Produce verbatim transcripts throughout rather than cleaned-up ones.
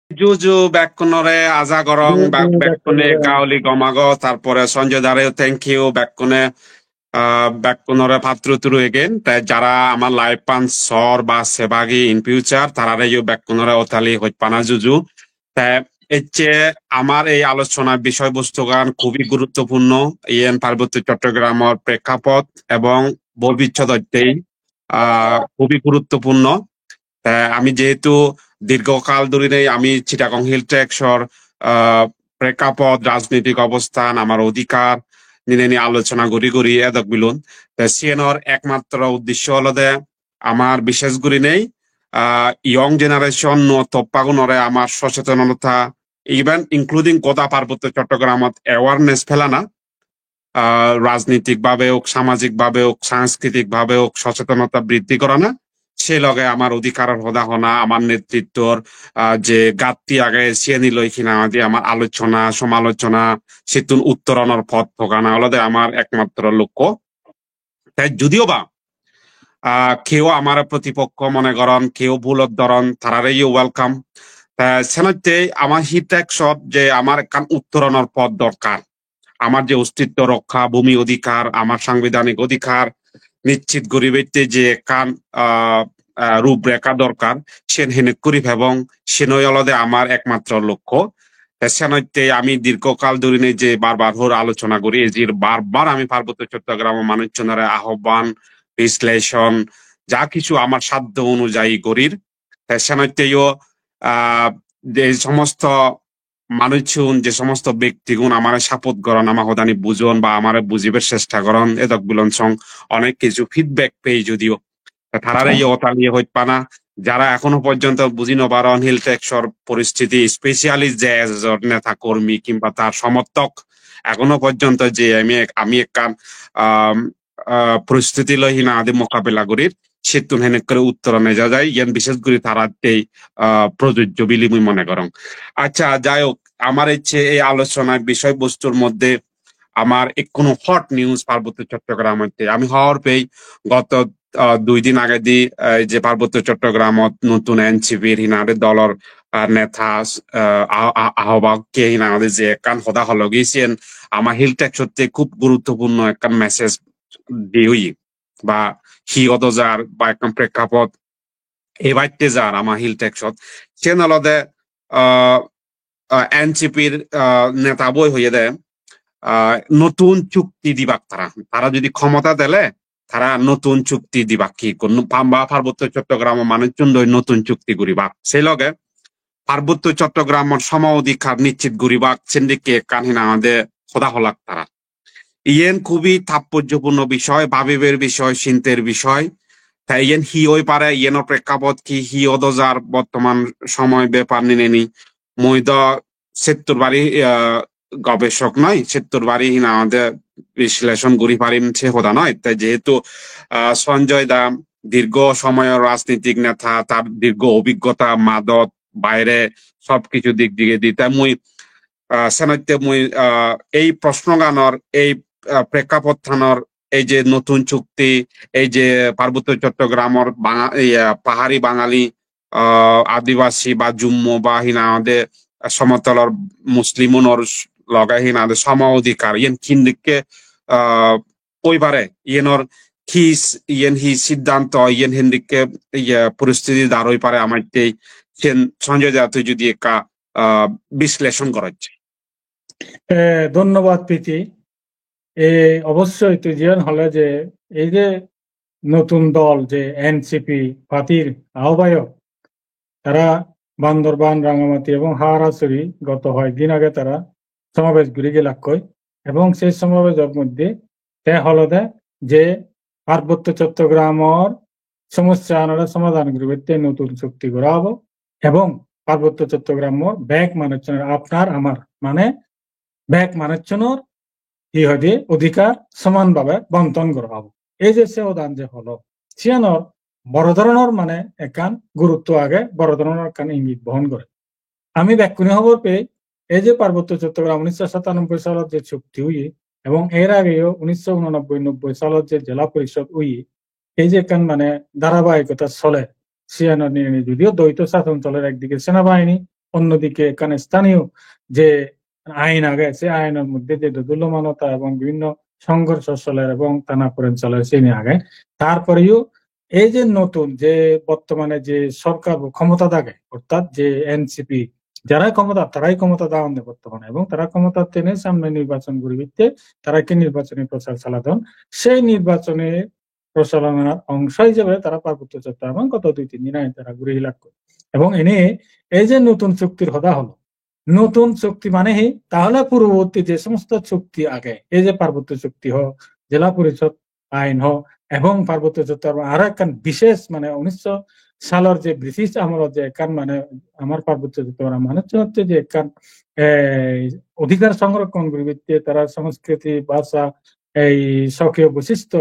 Juju bekkunore aja gorong, ju ju bek-, bekkune bekkune. Gauli gomago, tarpore Sanjoy dare thank you, bekkune, ah, bekkunore patturu turu again. Te jara amar live pan sor ba sebagi in future, tarareyo bekkunore otali hojpana juju. Te ecche amar ei alochona bishoy bostugan khubey guruttopurno, iyen Parbotto Chottogramor prekkapot ebong bobissodottei, ah, khubey guruttopurno. Te ami jehetu dirghokal dhurinei ami Chittagong Hill Tracts-or, ah, prekkapot, rajnitik obosthan, amar odhikar nineni alochona guri guri edok bilun. Te siyenor ekmatro uddesho olode amar bishesh gurinei, ah, young generation nuo toppagunore amar sochetonota, even including goda Parbotto Chottogramot awareness phelana, ah, rajnitik bhabe ok, samajik bhabe ok, sanskritik bhabe ok, sochetonota briddhi gorana, se loge amar odhikaror hoda hona, amar netrittor, ah, je gatti age, siyeni loi hina hoide amar alochona, somalochona, sittun uttoronor pot hogana olode amar ekmatro lokko. Te judiyo ba, ah, keu amare protipokko mone goron, keu bhulot dhoron, tarareyo welcome. Te senotte amar Hill Tracts-ot je amar ekkan uttoronor pot dorkar. Amar je ostitto rokkha, bhumi odhikar, amar sangbidhanik odhikar nischit guribatte je ekkan, ah, ah, ruprekha dorkar, siyen henek guri pebong, siyen oi olode amar ekmatro lokko. Te senotte ami dirghokal dhurinei je bar bar hor alochona guri ejir, bar bar ami Parbotto Chottogramor manuchchunore ahobban, bisleshon, ja kichu amar saddo onujayi gorir. Te senotteyo, ah, je somosto manuchchun, je somosto bektigun amare support goron, ama hodani bujon ba amare bujibar chesta goron, edok bilon song onek kichu feedback pei judiyo. Te tarareyo otali hojpana, jara ekhono porjonto buji no paron Hill Tracts-or poristiti, specially je ejejor neta kormi kimba tar somorthok, ekhono porjonto je ami ek-, ami ekkan, um, ah, poristiti loi hina hoide mokabela gorir, sittun henek guri uttoron eja jai, iyen bishesh guri tarattei, ah, projojjo bili mui mone gorong. Accha, jai hok, amar ecche ei alochona bishoy bostur moddhe amar ekkunu hot news Parbotto Chottogramotte. Ami hobor pei goto, ah, dui din agedi, eh, je Parbotto Chottogramot notun N C P-r hina hoide dolor, ah, neta, ah, ah, ah, ahobak ke hina hoide je ekkan hoda hologi, siyen ama Hill Tracts-otte khub guruttopurno ekkan message di oye. Ba hi odo jar ba ekkan prekkapot ebatte jar ama Hill Tracts-ot. Siyen olode, ah, ah, N C P-r, ah, neta boi hoyede, ah, notun chukti dibak tara. Tara jodi khomota dele, tara notun chukti dibak, hi ikko nu-, pamba Parbotto Chottogramo manuchchun doi notun chukti guribak. Sei loge Parbotto Chottogramor somo odhikar nischit guribak, sendikke ekkan hina hoide hoda holak tara. Iyen khubey tapojjopunno bishoy, babiber bishoy, sinter bishoy. Ta iyen hi oi pare, iyenor prekkapot hi, hi odo jar bortoman somoy bepar nineni. Mui do settur bari, ah, gobesok noi, settur bari hina hoide bisleshon guri parim se hoda noi. Te jehetu, ah, Sanjoy da dirgho somoyor rajnitik neta, tar dirgho obhiggota, madot, baire sob kichu dik digedi. Te mui, ah, senotte mui, ah, ei proshnoganor, ei, ah, prekkapottanor, ei je notun chukti, ei je Parbotto Chottogramor Banga-, iya, pahari Bangali, ah, Adibasi ba Jummo ba hina hoide somotolor Muslimunor loge hina hoide somo odhikar, iyen hindikke, ah, oi pare, iyenor hi s-, iyen hi siddhanto, iyen hindikke, iye, poristiti dar oi pare amattei, siyen Sanjoy da tui jodi ekka, ah, bisleshon goroj. Eh, dhonnobad, Priti. E, obossoi tui jiyan hole je ei je notun dol je N C P party-r ahobhayok, tara Bandorban, Rangamati ebong Hagarasuri goto hoyek din age tara somabesh guri gelakkoi. Ebong sei somabeshor moddhe te holode je Parbotto Chottogramor somosya anore somadhan guribatte notun chukti gora obo ebong Parbotto Chottogramor bek manuchchunor, apnar amar, mane bek manuchchunor hi hoide odhikar soman bhabe bonton gora obo. Ei je se hodan je holo, siyanor boro dhoronor mane ekkan gurutto age, boro dhoronor ekkan ingit bohon gore. Ami bekkune hobor pei, ei je Parbotto Chottogram unnisho satanobboi salot je chukti oye, ebong er ageyo unnisho unanobboi nobboi salot je jela porishod oye, ei je ekkan mane dharabahikota soler, siyanot nineni judiyo dwoito sason soler, ekdige senabahini, অন্যদিকে এখানে স্থানীয় যে আইন আগে, সে আইনের মধ্যে যে দোদুল্যমানতা এবং বিভিন্ন সংঘর্ষ চলের এবং টানাপোড়েন চলের, সেনি আগে। তারপরেও এই যে নতুন যে বর্তমানে যে সরকার বা ক্ষমতা থাকে, অর্থাৎ যে এনসিপি, যারাই ক্ষমতা, তারাই ক্ষমতা দাওয়ান দেয় বর্তমানে, এবং তারা ক্ষমতা টেনে সামনে নির্বাচন করিবিতে, তারা কি নির্বাচনী প্রচার চালাতন, সেই নির্বাচনী প্রচারণার অংশ হিসেবে তারা পার্বত্য চট্টগ্রাম গত দুই তিন দিন আগে তারা ঘুরে হিলাক করে। এবং এনে এই যে নতুন চুক্তির কথা হলো, নতুন চুক্তি মানে কি? তাহলে পূর্ববর্তী যে সমস্ত চুক্তি আগে, এই যে পার্বত্য চুক্তি হোক, জেলা পরিষদ আইন হোক, এবং পার্বত্য চট্টগ্রাম আরো একখান বিশেষ, মানে, উনিশশো সালের যে ব্রিটিশ আমল যে একখান, মানে, আমার পার্বত্য চট্টগ্রাম মানে হচ্ছে যে একখান, এই, অধিকার সংরক্ষণ করিবিতে, তারা সংস্কৃতি, ভাষা, এই স্বকীয় বৈশিষ্ট্য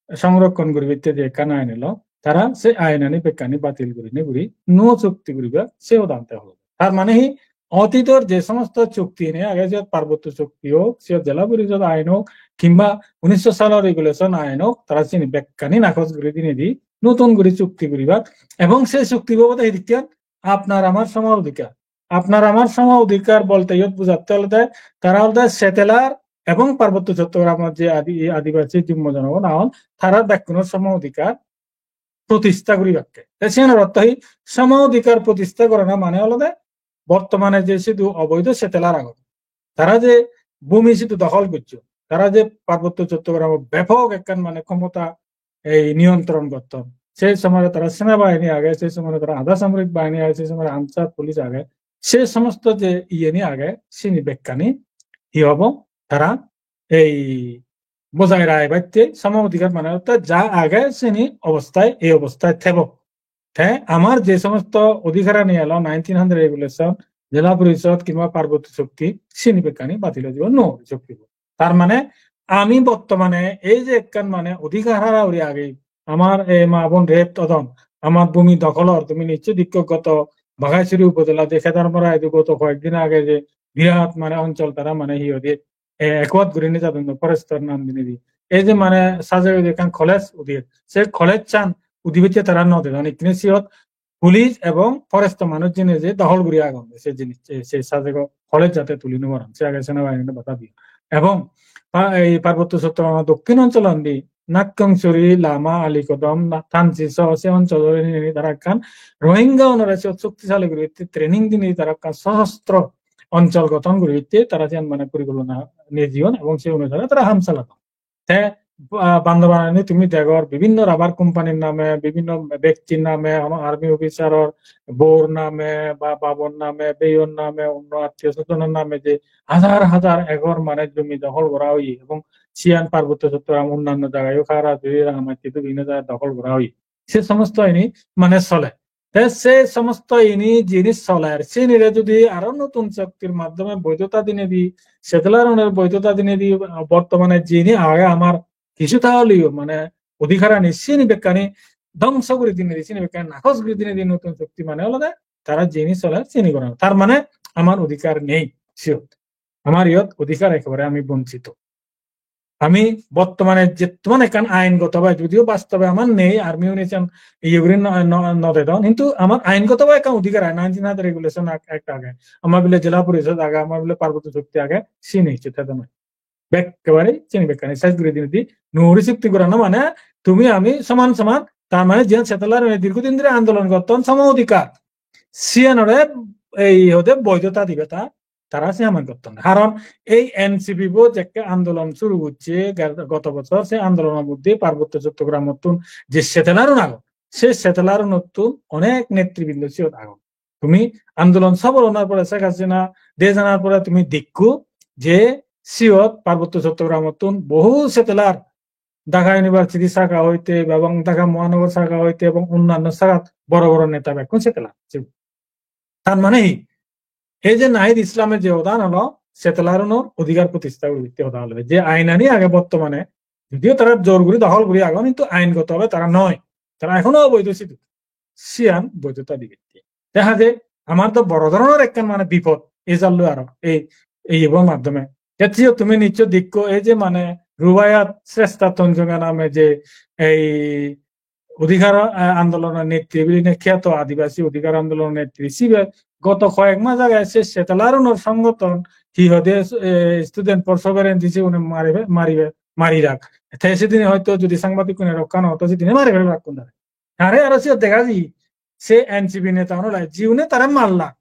সংরক্ষণ করিবিতে যে একখান আইন এলো, তারা সে আইন আনি বেকানি বাতিল করি নে করি নো চুক্তি করিবা, সেও দানতে হলো। তার মানে কি? অতীতর যে সমস্ত চুক্তি নিয়ে আগে, যে পার্বত্য চুক্তি হোক, সে জেলা পরিষদ আইন হোক, কিংবা উনিশশো সালের রেগুলেশন আইন হোক, তারা চিনি বেকানি নাকচ করে দিনে দি নতুন করে চুক্তি করিবা। এবং সেই চুক্তি বাবদে এদিকে আপনার আমার সম অধিকার, আপনার আমার সম অধিকার বলতে ইয়ত বুঝাতে হলে তারা হলো সেটেলার এবং পার্বত্য চট্টগ্রামের যে আদি-, আদিবাসী জিম্ম জনগণ আহন, তারা বেকুনোর সম অধিকার প্রতিষ্ঠা করি রাখে। তাই সেখানে অর্থ এই সম অধিকার প্রতিষ্ঠা করে না মানে হলো যে বর্তমানে যে শুধু অবৈধ সেটেলার আগে, তারা যে ভূমি শুধু দখল করছে, তারা যে পার্বত্য চট্টগ্রামে ব্যাপক একখান, মানে, ক্ষমতা এই নিয়ন্ত্রণ করত, সেই সময় তারা সেনাবাহিনী আগে, সেই সময় তারা আধা সামরিক বাহিনী আগে, সেই সময় আনসার পুলিশ আগে, সে সমস্ত যে ইয়ে নিয়ে আগে, সিনি বেকানি কি হবো, তারা এই বজায় রায় বাড়তে সম অধিকার মানে অর্থাৎ যা আগে সিনি অবস্থায়, এই অবস্থায় থেব। তে আমার যে সমস্ত অধিকার নিয়ে এলো নাইনটিন হান্ড্রেড রেগুলেশন, জেলা পরিষদ কিংবা পার্বত্য চুক্তি, সিনি বেকানি বাতিল হয়ে যাব, নো চুক্তি। তার মানে আমি বর্তমানে এই যে একখান, মানে, অধিকার হারা উড়ি আগে আমার এই মা বোন রেপ তদন, আমার ভূমি দখলর, তুমি নিশ্চয় দিক্ষ গত বাঘাইছড়ি উপজেলা যে খেদারমরা এদিকে গত কয়েকদিন আগে যে বিরাট, মানে, অঞ্চল তারা, মানে, হিও দিয়ে এ, একোয়াত ঘুরে নিয়ে যাবেন ফরেস্টর নাম দিনে দিয়ে। এই যে, মানে, সাজে ওই যে কান কলেজ উদিয়ে, সে কলেজ চান উদিবিতে তারা নদে, মানে, কিনে সিয়ত পুলিশ এবং ফরেস্ট মানুষ জেনে যে দখল ঘুরে আগুন, সে জিনিস, সে, সে সাজে কলেজ যাতে তুলি নেওয়ার, সে আগে সেনাবাহিনীর বাধা দিয়ে। এবং পা-, এই পার্বত্য চট্টগ্রাম দক্ষিণ অঞ্চল আন্দি নাক্কংচুরি, লামা, আলীকদম, না-, থানচি সহ সে অঞ্চল তারা একখান রোহিঙ্গা ওনারা সে শক্তিশালী করে ট্রেনিং দিনে তারা একখান সশস্ত্র অঞ্চল গঠন করি হইতে তারা যেন, মানে, পরিকল্পনা নিয়ে জীবন এবং সেই অনুসারে তারা হামসা লাগান। তে, আহ, বান্দরবানে তুমি দেখো বিভিন্ন রাবার কোম্পানির নামে, বিভিন্ন ব্যক্তির নামে, আমার আর্মি অফিসারর বউর নামে বা বাবর নামে, বেয়র নামে, অন্য আত্মীয় স্বজনের নামে যে হাজার হাজার একর, মানে, জমি দখল করা হয় এবং সিয়ান পার্বত্য চট্টগ্রাম অন্যান্য জায়গায়ও খারা জুড়ি রাঙামাটিতে বিভিন্ন জায়গায় দখল করা হয়। সে সমস্ত আইনি, মানে, চলে। তে সে সমস্ত ইনি জিনিস চলার, সিনিরে যদি আরো নতুন চুক্তির মাধ্যমে বৈধতা দিনে দি, সেটেলার ওনার বৈধতা দিনে দি, আহ, বর্তমানে যিনি আগে আমার কিছুটা হলেও, মানে, অধিকার আনি সিনি বেকানি ধ্বংস করে দিনে দি, সিনি বেকানি নাকচ করে দিনে দি নতুন চুক্তি মানে হলো যে তারা যিনি চলার চিনি করানো। তার মানে আমার অধিকার নেই, সিওত। আমার ইয়ত অধিকার একেবারে আমি বঞ্চিত। আমি বর্তমানে যে তোমার এখান আইনগতভাবে, যদিও বাস্তবে আমার নেই, আর্মি উনি চান ইয়ে করে ন-, ন-, নদে দেন, কিন্তু আমার আইনগতভাবে একটা অধিকার আছে, নাইনটিন হান্ড্রেড রেগুলেশন অ্যাক্ট আগে, আমার বলে জেলা পরিষদ আগে, আমার বলে পার্বত্য চুক্তি আগে, সে নেই, সেটা তো নয়। একেবারে চিনি বেকানি শেষ করে দিন দি, নুরি চুক্তি করানো মানে তুমি আমি সমান সমান, তার মানে যে সেটেলার দীর্ঘদিন ধরে আন্দোলন করতেন সম অধিকার, সিয়ানরে এই হতে বৈধতা দিবে তা, তারা সে আমার করতেন। কারণ এই এনসিপি বো যে একটা আন্দোলন শুরু করছে গা-, গত বছর, সে আন্দোলনের মধ্যে পার্বত্য চট্টগ্রাম মতন যে সেটেলারও নাগো, সে সেটেলার নতুন অনেক নেতৃবৃন্দ সিওত আগো। তুমি আন্দোলন সফল হওয়ার পরে শেখ হাসিনা দেশ আনার পরে তুমি দেখো যে সিওত পার্বত্য চট্টগ্রাম মতন বহু সেটেলার ঢাকা ইউনিভার্সিটি শাখা হইতে এবং ঢাকা মহানগর শাখা হইতে এবং অন্যান্য শাখাত বড় বড় নেতা বেকুন সেটেলার। তার মানে কি? এই যে নাহিদ ইসলামের যে অবদান হলো, সেটেলারনর অধিকার প্রতিষ্ঠা করতে অবদান হলো। যে আইন আনি আগে বর্তমানে, যদিও তারা জোর করে দখল করে আগে, কিন্তু আইনগতভাবে তারা নয়, তারা এখনো অবৈধ সিদ্ধ। সিয়ান বৈধতা দিবে। দেখা যায় আমার তো বড় ধরনের একখান মানে বিপদ এই জানলো আরো এই, এই এবং মাধ্যমে। এর চেয়েও তুমি নিশ্চয় দেখো এই যে মানে রুবায়াত শ্রেষ্ঠা তঞ্জঙ্গা নামে যে এই অধিকার, আহ, আন্দোলনের নেত্রী, বিভিন্ন খ্যাত আদিবাসী অধিকার আন্দোলনের নেত্রী, শিবে Goto koyek mas age se settler unor songothon hi hoide, eh, Student for Sovereignty sigune mari, mari, mari rak. Te sedine hoito jodi sangbadikkune rokka no oto sedine mari fele rakkon tare. Tare aro siyot dega ji se N C P neta unore jiune tare marlak.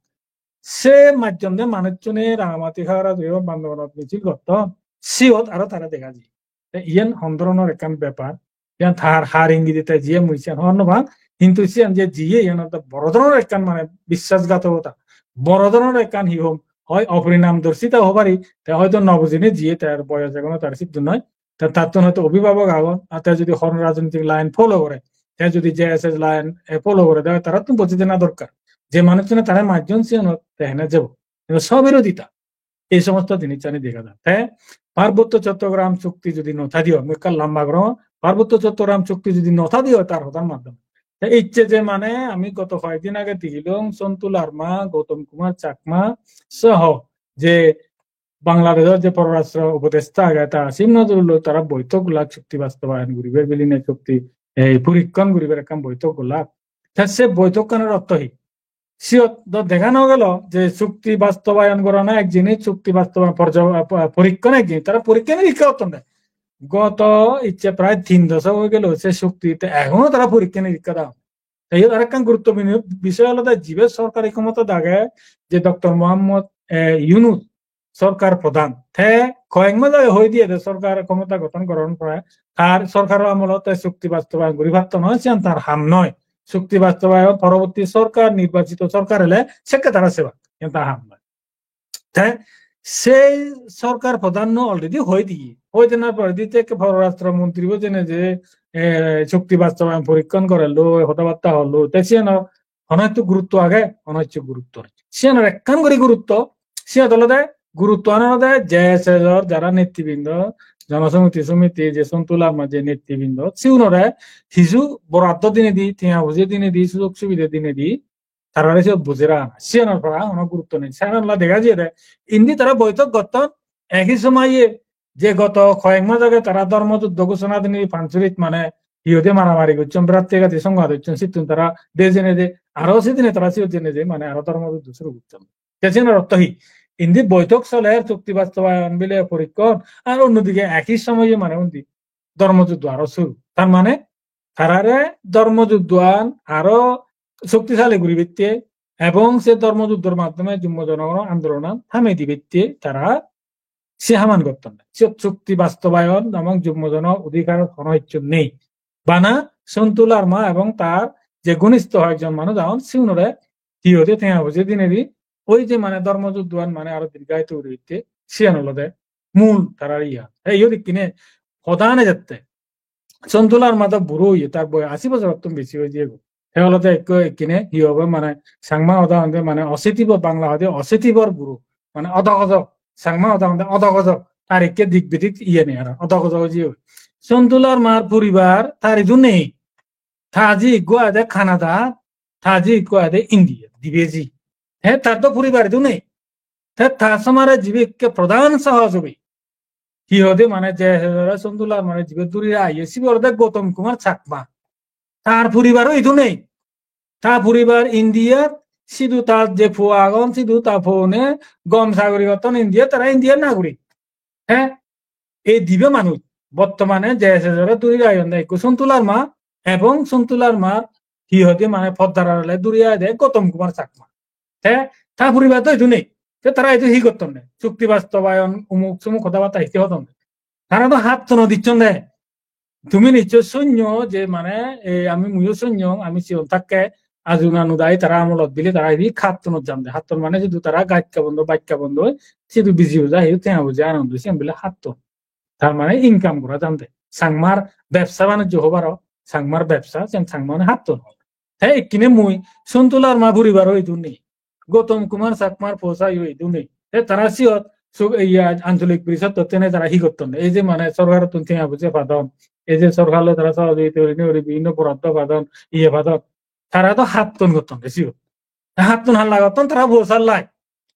Se majjom de manuchchune Rangamati, Hagara, Bandobonot michil gotton, siyot aro tare dega ji. Te iyen hon dhoronor ekkan bepar? Iyen tar har ingidi te jiye mui siyan hobor no pang, hintu siyan je jiye iyan ekkan boro dhoronor ekkan mane biswasghatokota, boro dhoronor ekkan hi hom, hoi oporinam dorshita hobari, te hoito no bujine jiye, tar boyos egono tar siddhu noi, te tattun hoito obhibhabok agon, ar te jodi hono rajnitik line follow gore, te jodi J S S line, eh, follow gore, te tarattun bujine dena dorkar. Je manuchchune tare majjon siyanot te hene jebo. Iyen sobirodita. Ei somosto jinissani dega jai. Te Parbotto Chottogram chukti jodi no thadi oi, mui ekka lamba gorong, Parbotto Chottogram chukti jodi no thadi oi tar hodar maddhome. Te icche je mane ami goto hoyekdin age degilung Sontu Larma, Gautam Kumar Chakma soho je Bangladeshor je pororastro upodeshta age ta Asim Nazrul loi tara boitok gulak chukti bastobayon guribar biline chukti, ei porikkon guribar ekkan boitok gulak. Te se boitokkanor ortho hi? Siyot do dega no gelo je chukti bastobayon gorana ek jinis, chukti bastobayon porja-, po-, porikkon ek jinis. Tara porikka nirikka gotton de. Goto icche prai tin dosok oi gelo se chukti, te ehono tara porikka nirikka dan. Te iyot arekkan guruttopurno bisoy olode jibe sorkari khomotat age je Doctor Mohammad, eh, Yunus, sorkar prodhan. Te koyek mas age hoi diye de sorkar khomota gothon goron pore, tar sorkaro amolot te chukti bastobayon guri patto noi, siyan tar ham noi. Chukti bastobayon poroborti sorkar, nirbachito sorkar ele sekke tara sebak, siyan tar ham noi. Te sei sorkar prodhanno already hoi diye. Hoi denar poredi te ekke pororastro montribo jene je, eh, chukti bastobayon porikkon gorello, hodabatta hollo, te siyan hono hissu gurutto age, hono hissu gurutto nei. Siyanor ekkan guri gurutto, siyot olode gurutto an olode J S S or jara netribindo, Jonosonghoti Somiti je Sontu Larma je netribindo, sigunore hissu boraddo dinedi, tenga poije dinedi, sujog subide dinedi, tarare siyot bujei ragana. Siyanor para hono gurutto nei. Siyan olode dega jiyede, indi tara boitok gotton, eki somoye je goto koyek mas age tara dhormo juddho ghosona dinei Pansurit mane hi hoide maramari gocchon, biratte gati songhat gocchon, sittun tara de jene de, aro sedine tara siyot jene de, mane aro dhormo juddho suru gocchon. Te siyanor ortho hi? Indi boitok soler, chukti bastobayon bile porikkon, ar onnodige eki somoye mane undi dhormo juddho aro suru. Tar mane tarare dhormo juddhoan aro shoktisali guribatte ebong se dhormo juddhor maddhome Jummo Jonogono Andolonan thame dibatte tara se haman gotton de. Siyot chukti bastobayon ebong Jummo Jono Odhikar hono hissu nei. Bana Sontu Larma ebong tar je ghonistho hoyekjon manuj agon, sigunore hi hoide tenga poije dinedi, oi je mane dhormo juddhoan mane aro dirghayito guribatte, siyan olode mul tarar iyan. Te iyot ikkine hoda ane jette. Sontu Larma do buro oye, tar boyos ashi bojorottun besi oi jiyegoi. Te olode ekko ekkine hi hobo mane Changma hoda honde mane ositibor, Bangla hoide ositibor buro. Mane odogojok, Changma hoda honde odogojok. Tar ikke dik bidik iye nei aro, odogojok oi jiyegoi. Sontu Larmar poribar tar idu nei. Ta ji ikko age Canada, ta ji ikko age India, dibe ji. Te tar do poribar idu nei. Te ta somare jibe ikke prodhan sohojogi. Hi hoide mane je hejore Sontu Larmare jibe duri aye, sibe olode Gautam Kumar Chakma. Tar poribaro idu nei. Ta poribar India, sidu tar je puo agon, sidu ta puone gom sagori gotton India, tara India nagori. Te ei dibe manuj bottomane J S S ore duri agonde, ekko Sontu Larma ebong Sontu Larmar hi hoide mane poddarar ole duri agede Gautam Kumar Chakma. Te ta poribar do idu nei. Te tara idu hi gottonde? Chukti bastobayon, umuk sumuk hoda batta hitte hodonde? Tara do hatto no dicchonde. Tumi nichchoi sunno je mane, e, ami muiyo sunnong, ami sigon thakke aju nanu dagi tara amolot bile tara idu hattonot jande. Hatton mane sidu tara gaj kabondoi, baj kabondoi, sidu biji boja, hiyo tenga boja anondoi, siyan bile hatton. Tar mane income gora jande. Changmar bebsa banijjo hobaro, Changmar bebsa, siyan Changma mane hatton. Te ikkine mui Sontu Larma poribaro idu nei. Gautam Kumar Chakmar posa yo idu nei. Te tara siyot su-, iya, Ancholik Porishodottun tara hi gotton? Ei je mane sorkarottun tenga poije padon, ei je sorkar loi tara sohojogita gurinei guri bibhinno boraddo padon, iye padon. Tara do hatton gotton de siyot. Te hatton halla gotton, tara posa lai.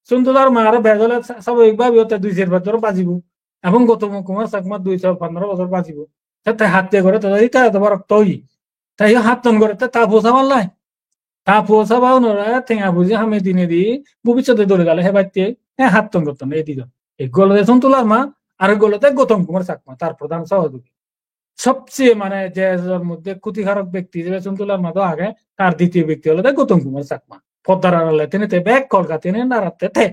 Sontu Larma aro bej ole sa-, sababik bhabe te dui ser bojor bajibo. Ebong Gautam Kumar Chakma dui ser pondro bojor bajibo. Te, te hatte gore, te ita eto barok toi. Te iyo hatton gore, te ta posa lai. Ta puo saba unore tenga puji hame dinedi bobissote dole dale hebatte e hatton gotton ei dijon. Ekko olode Sontu Larma, arekko olode Gautam Kumar Chakma, tar prodhan sohojogi. Sobcheye mane J S S-or moddhe khotikarok bekti ijebe Sontu Larma do age, tar ditiyo bekti olode Gautam Kumar Chakma. Poddar arale tene te bek Kolkata tene naratte te.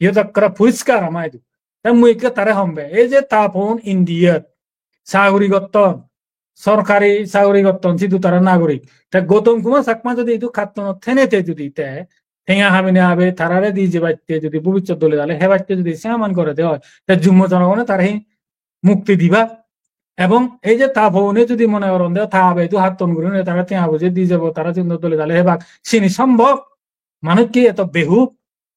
Iyot ekkore poriskar ama idu. Te mui ikke tare hombe, ei je ta pon Indiat saguri gotton, sorkari saguri gotton, sidu tara nagorik. Te Gautam Kumar Chakma jodi idu kattonot tene te jodi te tenga hamine habe tarare di jebatte jodi bobissot dole dale hebatte jodi se aman gore de oi, te jummo jonogone tare hi mukti diba. Ebong ei je ta poune jodi mone goron de ta abe idu hatton gurine tara tenga buje di jebo, tara jindo dole dale hebak, sini sombhob? Manuj ki eto behub?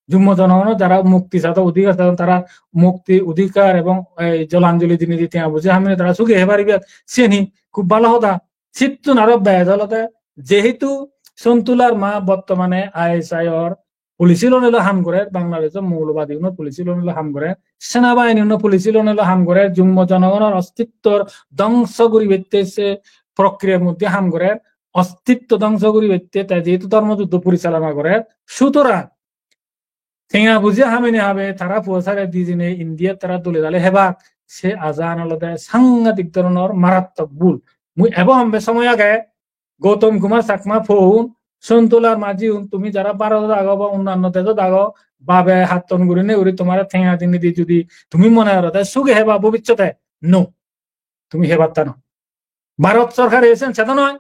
Jummo jonogono jara mukti sadon, odhikar sadon, tara mukti, odhikar ebong ei jolanjoli dinei di tenga buje hamine tara sugi hei paribe, siyen hi khub bhalo hoda. Sittun aro bej olode jehetu Sontu Larma bortomane I S I-or policy lonei lo ham gorer, Bangladeshor moulobadi unor policy lonei lo ham gorer, senabahini unor policy lonei lo ham gorer, jummo jonogonor ostittor dongso guribatte se prokriyar moddhe ham gorer, ostitto dongso guribatte te jehetu dhormo juddho porichalona gorer, sutorang tenga buje hamine habe tara puo sare di jeinei Indiat tara dole dale hebak, se ajan olode sangadik dhoronor marattok bul. Mui ebo hombe somoy age Gautam Kumar Chakma poun, Sontu Larma jiun, tumi jara Bharodot ago ba onnanno dejot ago, babe hatton gurine guri tomare tenga dinei di judi tumi mone gorode sugi heba bobissote, no. Tumi hebatta no. Bharot sorkare esen sedo noi,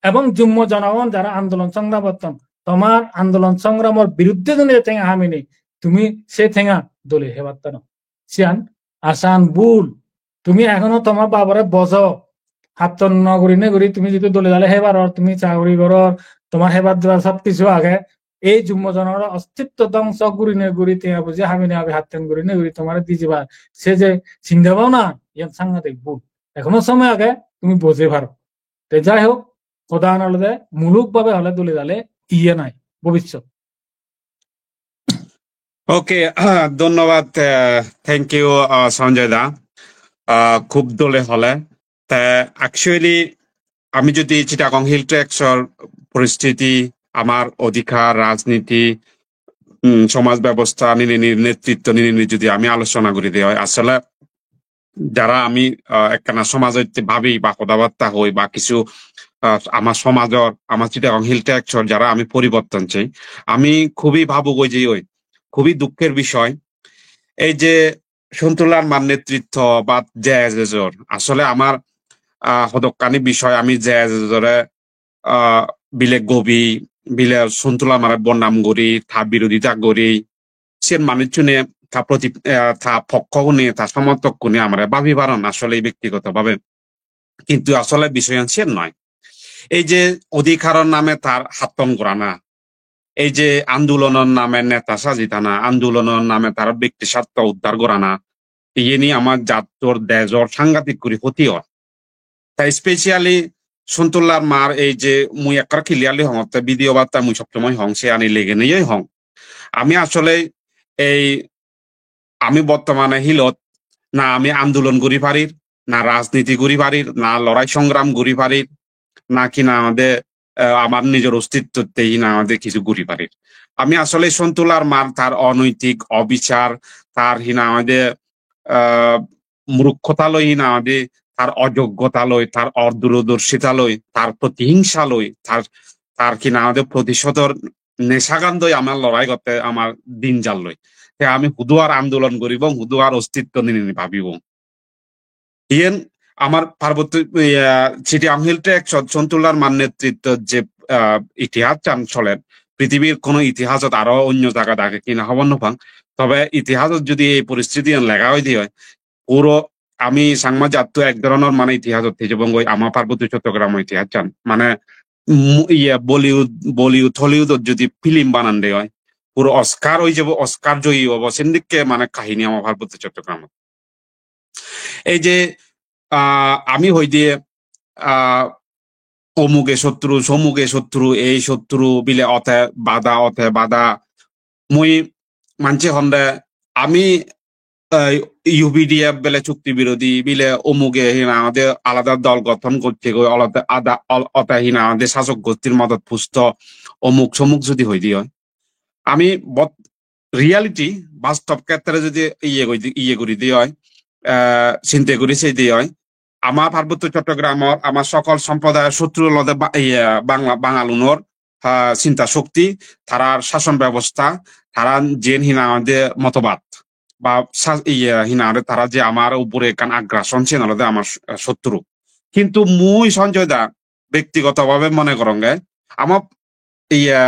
ebong jummo jonogon jara andolon songram gotton, tomar andolon songramor biruddhe jone tenga hamine, tumi se tenga dole hebatta no. Siyan asan bul. Tumi ekhono tomar babore bojo. Hatton no gurine guri tumi jehetu dole dale hebaror, tumi saguri goror, tomar hebar debar sob kichu age. Ei jummo jonogor ostitto dongso gurine guri tenga buje hamine habe hatton gurine guri tomare di jebar se je chinta bhabna, iyan sangadik bul. Ekhono somoy age, tumi buje paro. Te jai hok, hodan olode muluk bhabe hole dole dale iye nai, bobissot. Okay, dhonnobad, eh, thank you, ah, Sanjay da. Ah, khub dole hole. Te actually, ami jodi Chittagong Hill Tracts-or poristiti, amar odhikar, rajniti, mm, somaj bebosta ninini, netritto ninini jodi ami alochona guri de oi, asole jara ami, ah, ekkana somajotte bhabi ba hodabatta hoi ba kichu, ah, ama somajor, ama Chittagong Hill Tracts-or jara ami poriborton sei, ami khubi bhabuk oi jei oi, khubi dukher bishoy. Ei je Sontu Larmar netritto ba J S S-or, asole amar, ah, hodokkani bishoy ami J S S-ore, ah, bile gobi, bile Sontu Larmare bodnam guri, ta birodita guri, siyen manuchchune ta proti-, eh, ta pokkogune, ta somortokkune amare bhabi paron asole bektigoto bhabe. Kintu asole bisoyan siyen noi. Ei je odhikaror name tar hatton gorana, ei je andolonor name neta saji thana, andolonor name tar bekti sartho uddar gorana, iyeni ama jattor, dejor sangadik guri hoti or. Ta specially Sontu Larmar ei je mui ekkar clearly hongotte video batta mui sob somoi hong, siyani legeneyoi hong. Ami asole ei, ami bortomane hilot na ami andolon guri parir, na rajniti guri parir, na lorai songram guri parir, na hi nang hoide, eh, amar nijor ostittotte hi nang hoide kichu guri parir. Ami asole Sontu Larmar tar onoitik obichar, tar hi nang hoide, eh, murukkota loi hi nang hoide, tar ojoggota loi, tar odurudorshita loi, tar protihingsa loi, tar, tar hi nang hoide protishodor nesagan doi amar lorai gotte amar din jalloi. Te ami hudu ar andolon guribong, hudu ar ostitto ninini bhabibong. Iyen amar Parbotto, iya, Chittagong Hill Tracts-ot Sontu Larmar netrittot je, ah, itihassan soler, prithibir hono itihasot aro onyo jagat age kina hobor no pang. Tobe itihasot jodi ei poristitiyan lega oide oi, puro ami Changma jatto ek dhoronor mane itihasot thei jebongoi, ama Parbotto Chottogramor itihassan. Mane, mm, iye, Bollywood, Bollywood, Hollywoodot jodi film banande oi, puro Oscar oi jebo, Oscar joyi obo, sendikke mane kahini ama Parbotto Chottogramot. Ei je, ah, ami hoide, ah, omuge sotru, somuge sotru, ei sotru bile ote bada, ote bada. Mui manje honde ami, eh, U P D F bele chukti birodhi, bile omuge hi nang hoide alada dol gothon gocche goi, olode ada, ol-, ote hi nang hoide sasok gostir modot pusto, omuk somuk judi hoide oi. Ami bot-, reality, bastob khetre judi iye goi di-, iye guri di oi, eh, chinte guri sei di oi, ama Parbotto Chottogramor ama sokol somprodayor sotru olode ba-, iye, Bangla, Bangalunor, ah, chinta shokti, tarar shason bebosta, tarar jen hi nang hoide motobad, ba sa-, iye, hi nang hoide tara je amar upore ekkan aggression, siyen olode amar s-, sotru. Kintu mui Sanjoy da bektigoto bhabe mone goronge, ama iye,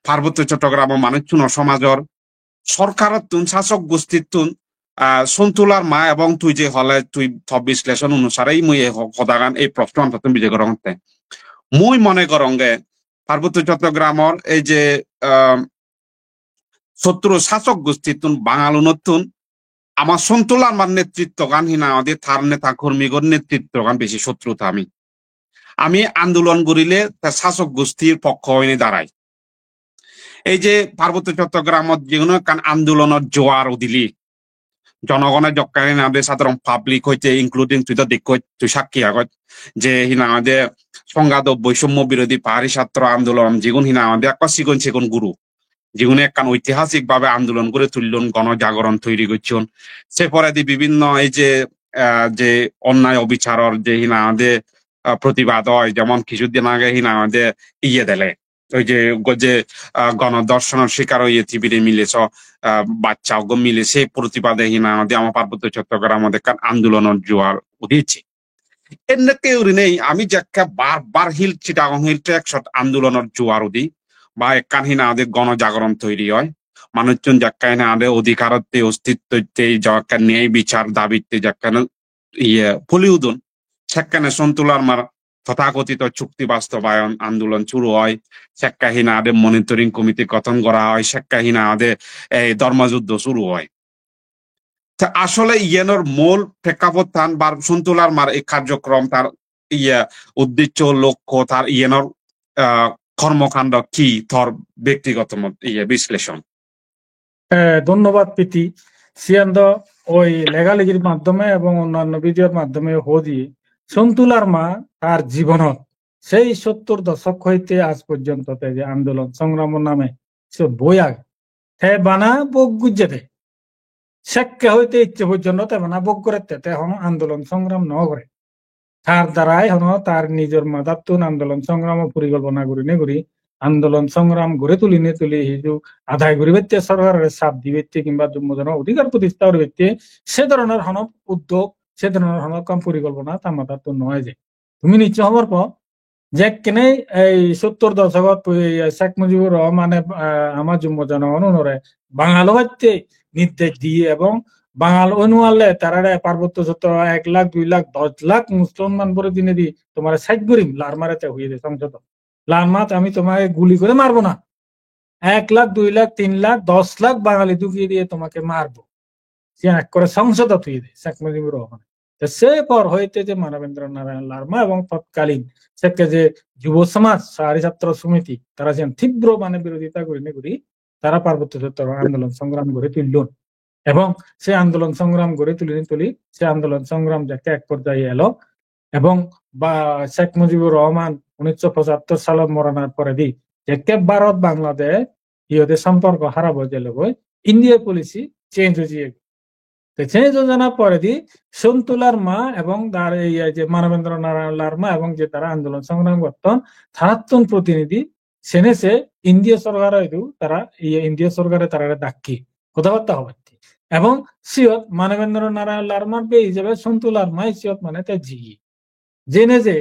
Parbotto Chottogramor manuchchuno somajor sorkarottun, sasok gostittun, ah, Sontu Larma ebong tui je hole tui to bisleson onusare mui ei ho-, hodagan, ei proshnoan tottun bije gorongotte. Mui mone goronge Parbotto Chottogramor ei je, ah, sotru sasok gostittun, Bangalunottun ama Sontu Larmar netrittogan hi nang hoide tar neta kormigor netrittogan besi sotru ta ami. Ami andolon gurile ta sasok gostir pokko oine darai. Ei je Parbotto Chottogramot je hono ekkan andolonor joar udile, jonogone jokke hi nang hoide sadharon public hoite, including tui do dekkoj, tui sakki agoj, je hi nang hoide Songhado boisommo birodhi pahari chhatro andolon, jigun hi nang hoide ekko sigon sigon guru, jigune ekkan oitihasik bhabe andolon guri tullon, gono jagoron toiri gocchon. Se poredi bibinno ei je, ah, je onnay obicharor je hi nang hoide, ah, protibad oi, jemon kisuddin age hi nang hoide iye dele, oi je go-, je, ah, gono dorshonor shikar oye tibire mile so, ah, bachcha uggo mile, se protibade hi nang hoide ama Parbotto Chottogramot ekkan andolonor joar udicche. Ennekke gurinei ami jekke bar bar Hill, Chittagong Hill Tracts-ot andolonor joar udi, ba ekkan hi nang hoide gono jagoron toiri oi, manuchchun jekke hi nang hoide odhikarotte, ostittotte, jekke niyai bichar dabitte jekke iye puli udon, sekkene Sontu Larmar tothakothito chukti bastobayon andolon suru oi, sekke hi nang hoide monitoring committee gothon gora oi, sekke hi nang hoide ei dhormo juddho suru oi. Te asole iyenor mul prekkapottan ba Sontu Larmar ei karjokrom, tar iye uddeccho, lokko, tar iyenor, ah, kormokando ki, tor bektigoto mot-, iye bisleson? Eh, dhonnobad, Priti. Siyan do oi legalegir maddhome ebong onnanno video-r maddhome hoi diye, Sontu Larma tar jibonot sei sottor doshok hoite aaj porjonto te je andolon songramor name siyot boi age, te bana bhog gojje de. Sekke hoite icche porjonto te bana bhog gorette, te hono andolon songram no gore. Tar darai hono tar nijor madattun andolon songramo porikolpona gurinei guri, andolon songram guri tulinei tuli hiju adai guribatte, sorkarore sap dibatte kimba jummo jono odhikar protistha guribatte, se dhoronor hono uddog, se dhoronor hono ekkan porikolpona ta madattun no eje. Tumi nischoi hobor po, jekkene ei sottor dosogot pui-, Sheikh Mujibur Rahmane, ah, ama jummo jonogonunore Bangal obatte nirdesh diye ebong Bangal oi nuarle tarare Parbotto Chotto ek lakh, dui lakh, dosh lakh Musolman bore dinedi tomare sej gurim, Larmare te hoye de songsodot. Larma, আমি তোমাকে গুলি করে মারবো না। এক লাখ, দুই লাখ, তিন লাখ, দশ লাখ বাঙালি ঢুকিয়ে দিয়ে তোমাকে মারবো। Siyan ekkore songsodot hoye de Sheikh Mujibur Rahmane. Te se por hoite je Manabendra Narayan Larma ebong totkalin sekke je Jubo Samaj, Sahari Chhatro Somiti, tara siyan tibro mane birodita gurinei guri tara Parbotto Chottogram andolon songram guri tullon. Ebong se andolon songram guri tulinei tuli, se andolon songram jekke ek porjaye elo, ebong ba Sheikh Mujibur Rahman unnisso pochattor salot moranar poredi jekke Bharot Bangladesh iyot somporko harap oi jelo goi, India policy change oi jiye. Te change oi jana poredi Sontu Larma ebong tar ei je Manabendra Narayan Larma ebong je tara andolon songram gotton, tarattun protinidhi sene se India sorkar idu tara, iye, India sorkare tarare dakki hodabatta hobatte. Ebong siyot Manabendra Narayan Larmar bhei hijebe Sontu Larma siyot mane te jiye. Jene je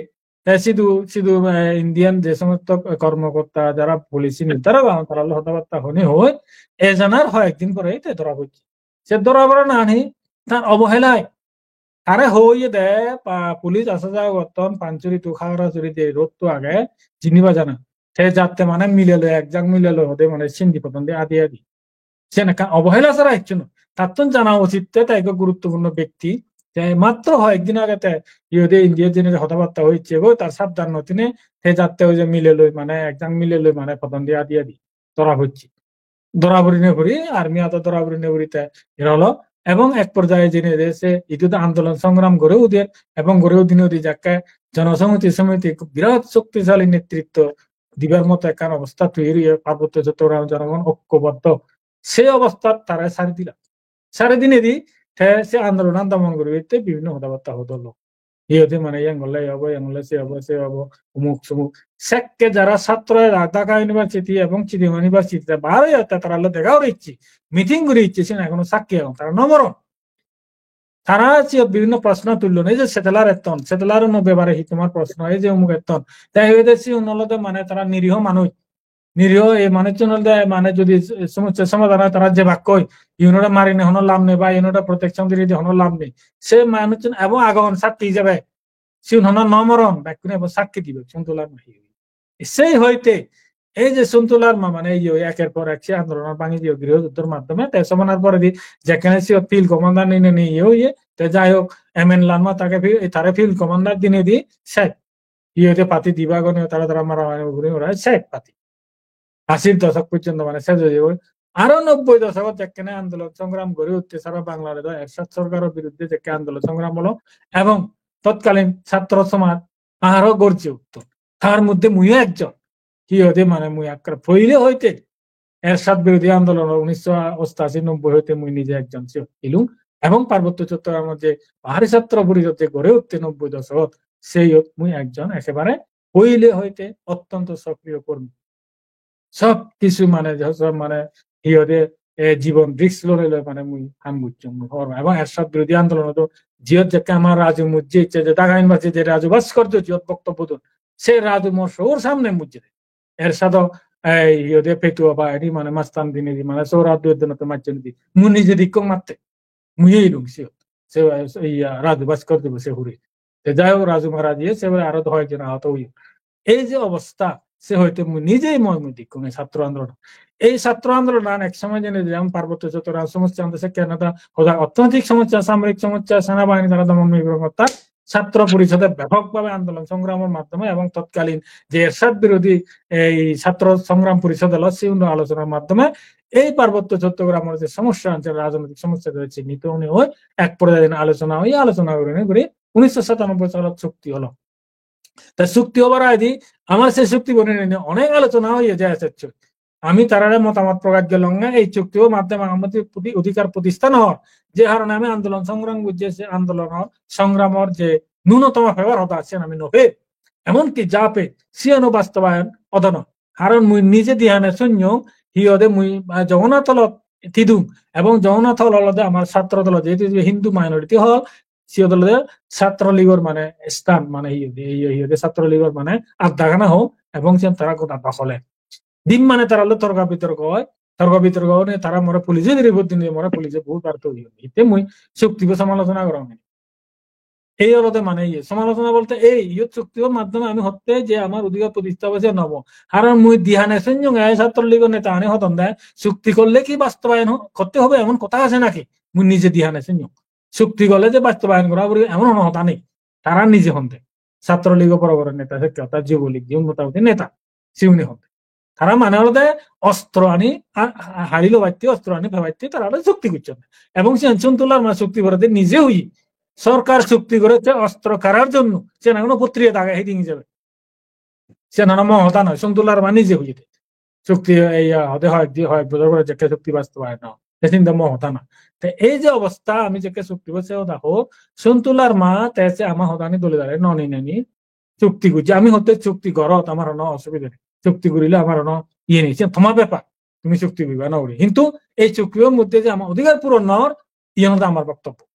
te sidu, sidu, eh, Indian je somosto kormokorta jara policy nirdarok agon, tara loi hodabatta hone hoi, ejanar hoyekdin pore te dhora pocche. Se dhora pora nani tar obohelai. Tare hoye de, pa-, police asa jawa gotton, Panchuri to Khagrachuri je road to age, jini bajana. Te jatte mane mile loi, ek jak mile loi hode mane sindi podon de adi adi. Siyan ekkan obohela sara hissu noi. Tattun jana uchit te, te ekko guruttopurno bekti. Te matro hoyekdin age te iyot India jeinei hodabatta hoyecche goi, tar sabdan no tine te jatte oi je mile loi mane, ek jak mile loi mane podon de adi adi dhora pocche. Dhora pori ne pori, army ato dhora pori ne pori te era holo Ebong ek porjaye jeinei de se idu do andolon songram gore uder, ebong gore udinei udi jakke jonosonghoti somiti ekko birat shoktisali netritto dibar moto ekkan obosta toiri oye, Parbotto Chottogram jonogon okkoboddo. Se obostat tare sari dila. Sari dinedi te se andolonan domon guribatte bibhinno hodabatta hodon lok. Iyot mane iyan gorle ei obo, iyan gorle se obo, se obo, umuk sumuk. Sekke jara satro era Dhaka University ebong Chittagong University-te bar oye, te tara loi dega guri ecche, meeting guri ecche, siyen ekhono sakki agon, tara no moron. Tara siyot bibhinno proshno tullon, ei je settler etton, settler-uno bepare hi tomar proshno, ei je umuk etton. Te ebede sigun olode mane tara niriho manuj. Niriho ei manuchun olode mane jodi somossa somadhan oi tara jebakkoi, iunore marinei hono lab nei ba iunore protection dinei di hono lab nei. Se manuchun ebong agon sakki ijebe. Siun hono no moron, bekkune ebong sakki dibe, Sontu Larma hi hoye. Sei hoite ei je Sontu Larma mane iye eker por ek se andolonot bangi diye griho juddhor maddhome, te somanar poredi jekkene siyot field commander ninei iye oye, te jai hok, M N Larma take fi-, tare field commander dinei di sej. Iye hoite party diba gone tara tara maramari guri ora sej party. Ashir dosok porjonto mane sej oi jebo. Aro nobboi dosogot jekkene andolon songram gori utte sara Bangladeshot Ershad sorkaror biruddhe jekke andolon songram olo ebong totkalin chhatro somaj aro gorje utton. Tar moddhe muiyo ekjon. Hi hoide mane mui ekkere poile hoite Ershad birodhi andolonot unnisho ostashi nobboi hoite mui nije ekjon siyot elung ebong Parbotto Chottogramot je Pahari Chhatro Porishod je gori utte nobboi dosogot siyot mui ekjon ekebare poile hoite ottonto sokriyo kormi. Sob kichu mane, je sob mane, hi hoide, e, jibon risk loi loi mane mui ham gocchong, mui hobor pang. Ebong Ershad birodhi andolonot do jiyot jekke amar Raju mujje icche je Dhaka University je Raju Bhaskar jiyot boktobbo don, se Raju mor sor samne mujje. Ershad o, e, hi hoide petua ba eri mane mastan dinei di mane sora duet denotte majjoni di. Mui nije dikkong matte. Mui elung siyot. Se, iya, Raju Bhaskar dibo se hure. Te jai hok, Raju mara jiye, se pore aro do hoyekjon ahoto oye. Ei je obosta, se hoite mui nijei mui mui dekkong ei satro andolon. Ei satro andolonan ek somoy jeinei jemon Parbotto Chottogram somossa ante sekke ante hoda orthonoitik somossa, samoyik somossa, senabahini tara domon mui gorong, orthat satro porisode bapok bhabe andolon songramor maddhome ebong totkalin je Ershad birodhi ei satro songram porisod elo, sigun alochonar maddhome ei Parbotto Chottogramor je somossa ante, rajnoitik somossa je chinnito oi ek porjaye alochona oi, alochona gurinei guri unnisho satanobboi salot chukti olo. Ta chukti obar agedi amar se chukti bo ninei onek alochona oye je esesso. Ami tarare motamot prokash golonge ei chukti bo maddhome amar je poti-, odhikar protisthan or, je harone ami andolon songram gojje, se andolonor songramor je nunotomo pebar hoda siyan ami no pei. Emonki ja pei, siyano bastobayon odo noi. Karon mui nije dihane sunyong, hi hoide mui, ah, Jagannath Hall-ot tidung, ebong Jagannath Hall olode amar satro dolo, jehetu Hindu minority hall, siyot olode satro ligor mane sthan, mane hi hoide, hi hoide, hi hoide satro ligor mane addagana hom, ebong siyan tara goda dokhole. Din mane tara loi torka bitorko oi, torka bitorko oinei tara more police-e report dinei, more police-e bohut bar toye. Ete mui chuktibo somalochona gorong. Ei olode mane iye, somalochona bolte ei, iyot chuktibo maddhome ami hotte je amar odhikar protistha obo se nobo. Karon mui dihane sunyong ei satro ligor neta ani hodon de, chukti korle ki bastobayon ho-, korte hobe emon kotha ashe naki? Mui nije dihane sunyong. Chukti korle je bastobayon gora puribo emon hono hoda nei. Tara nije honde. Satro ligo boro boro neta, sekke orthat jubo lig, jiun motamoti neta, siune honde. Tara mane olode ostro ani, a, a, hari lobatte, ostro ani pebatte tara olode chukti gocchon. Ebong siyan Sontu Larma chukti gorede nije oye. Sorkar chukti gorede ostro karar jonno. Siyan hono potriye dage hiding ijebe. Siyan hono mo hoda noi, Sontu Larma nije hoyede. Chukti ei, ah, hode hoyek di, hoyek bojor pore jekke chukti bastobayon no. Te sinde mo hoda noi. Te ei je obosta ami jekke chukti bo se hoda ho, Sontu Larma te se ama hodani dole dale no ninei ni chukti gojje. Ami hotte chukti gorot amar hono osubide nei. Chukti gorile amar hono iye nei. Siyan tomar bepar. Tumi chukti guriba na guri. Hintu ei chukti bo moddhe je ama odhikar puron no or, iyan olode amar boktobbo.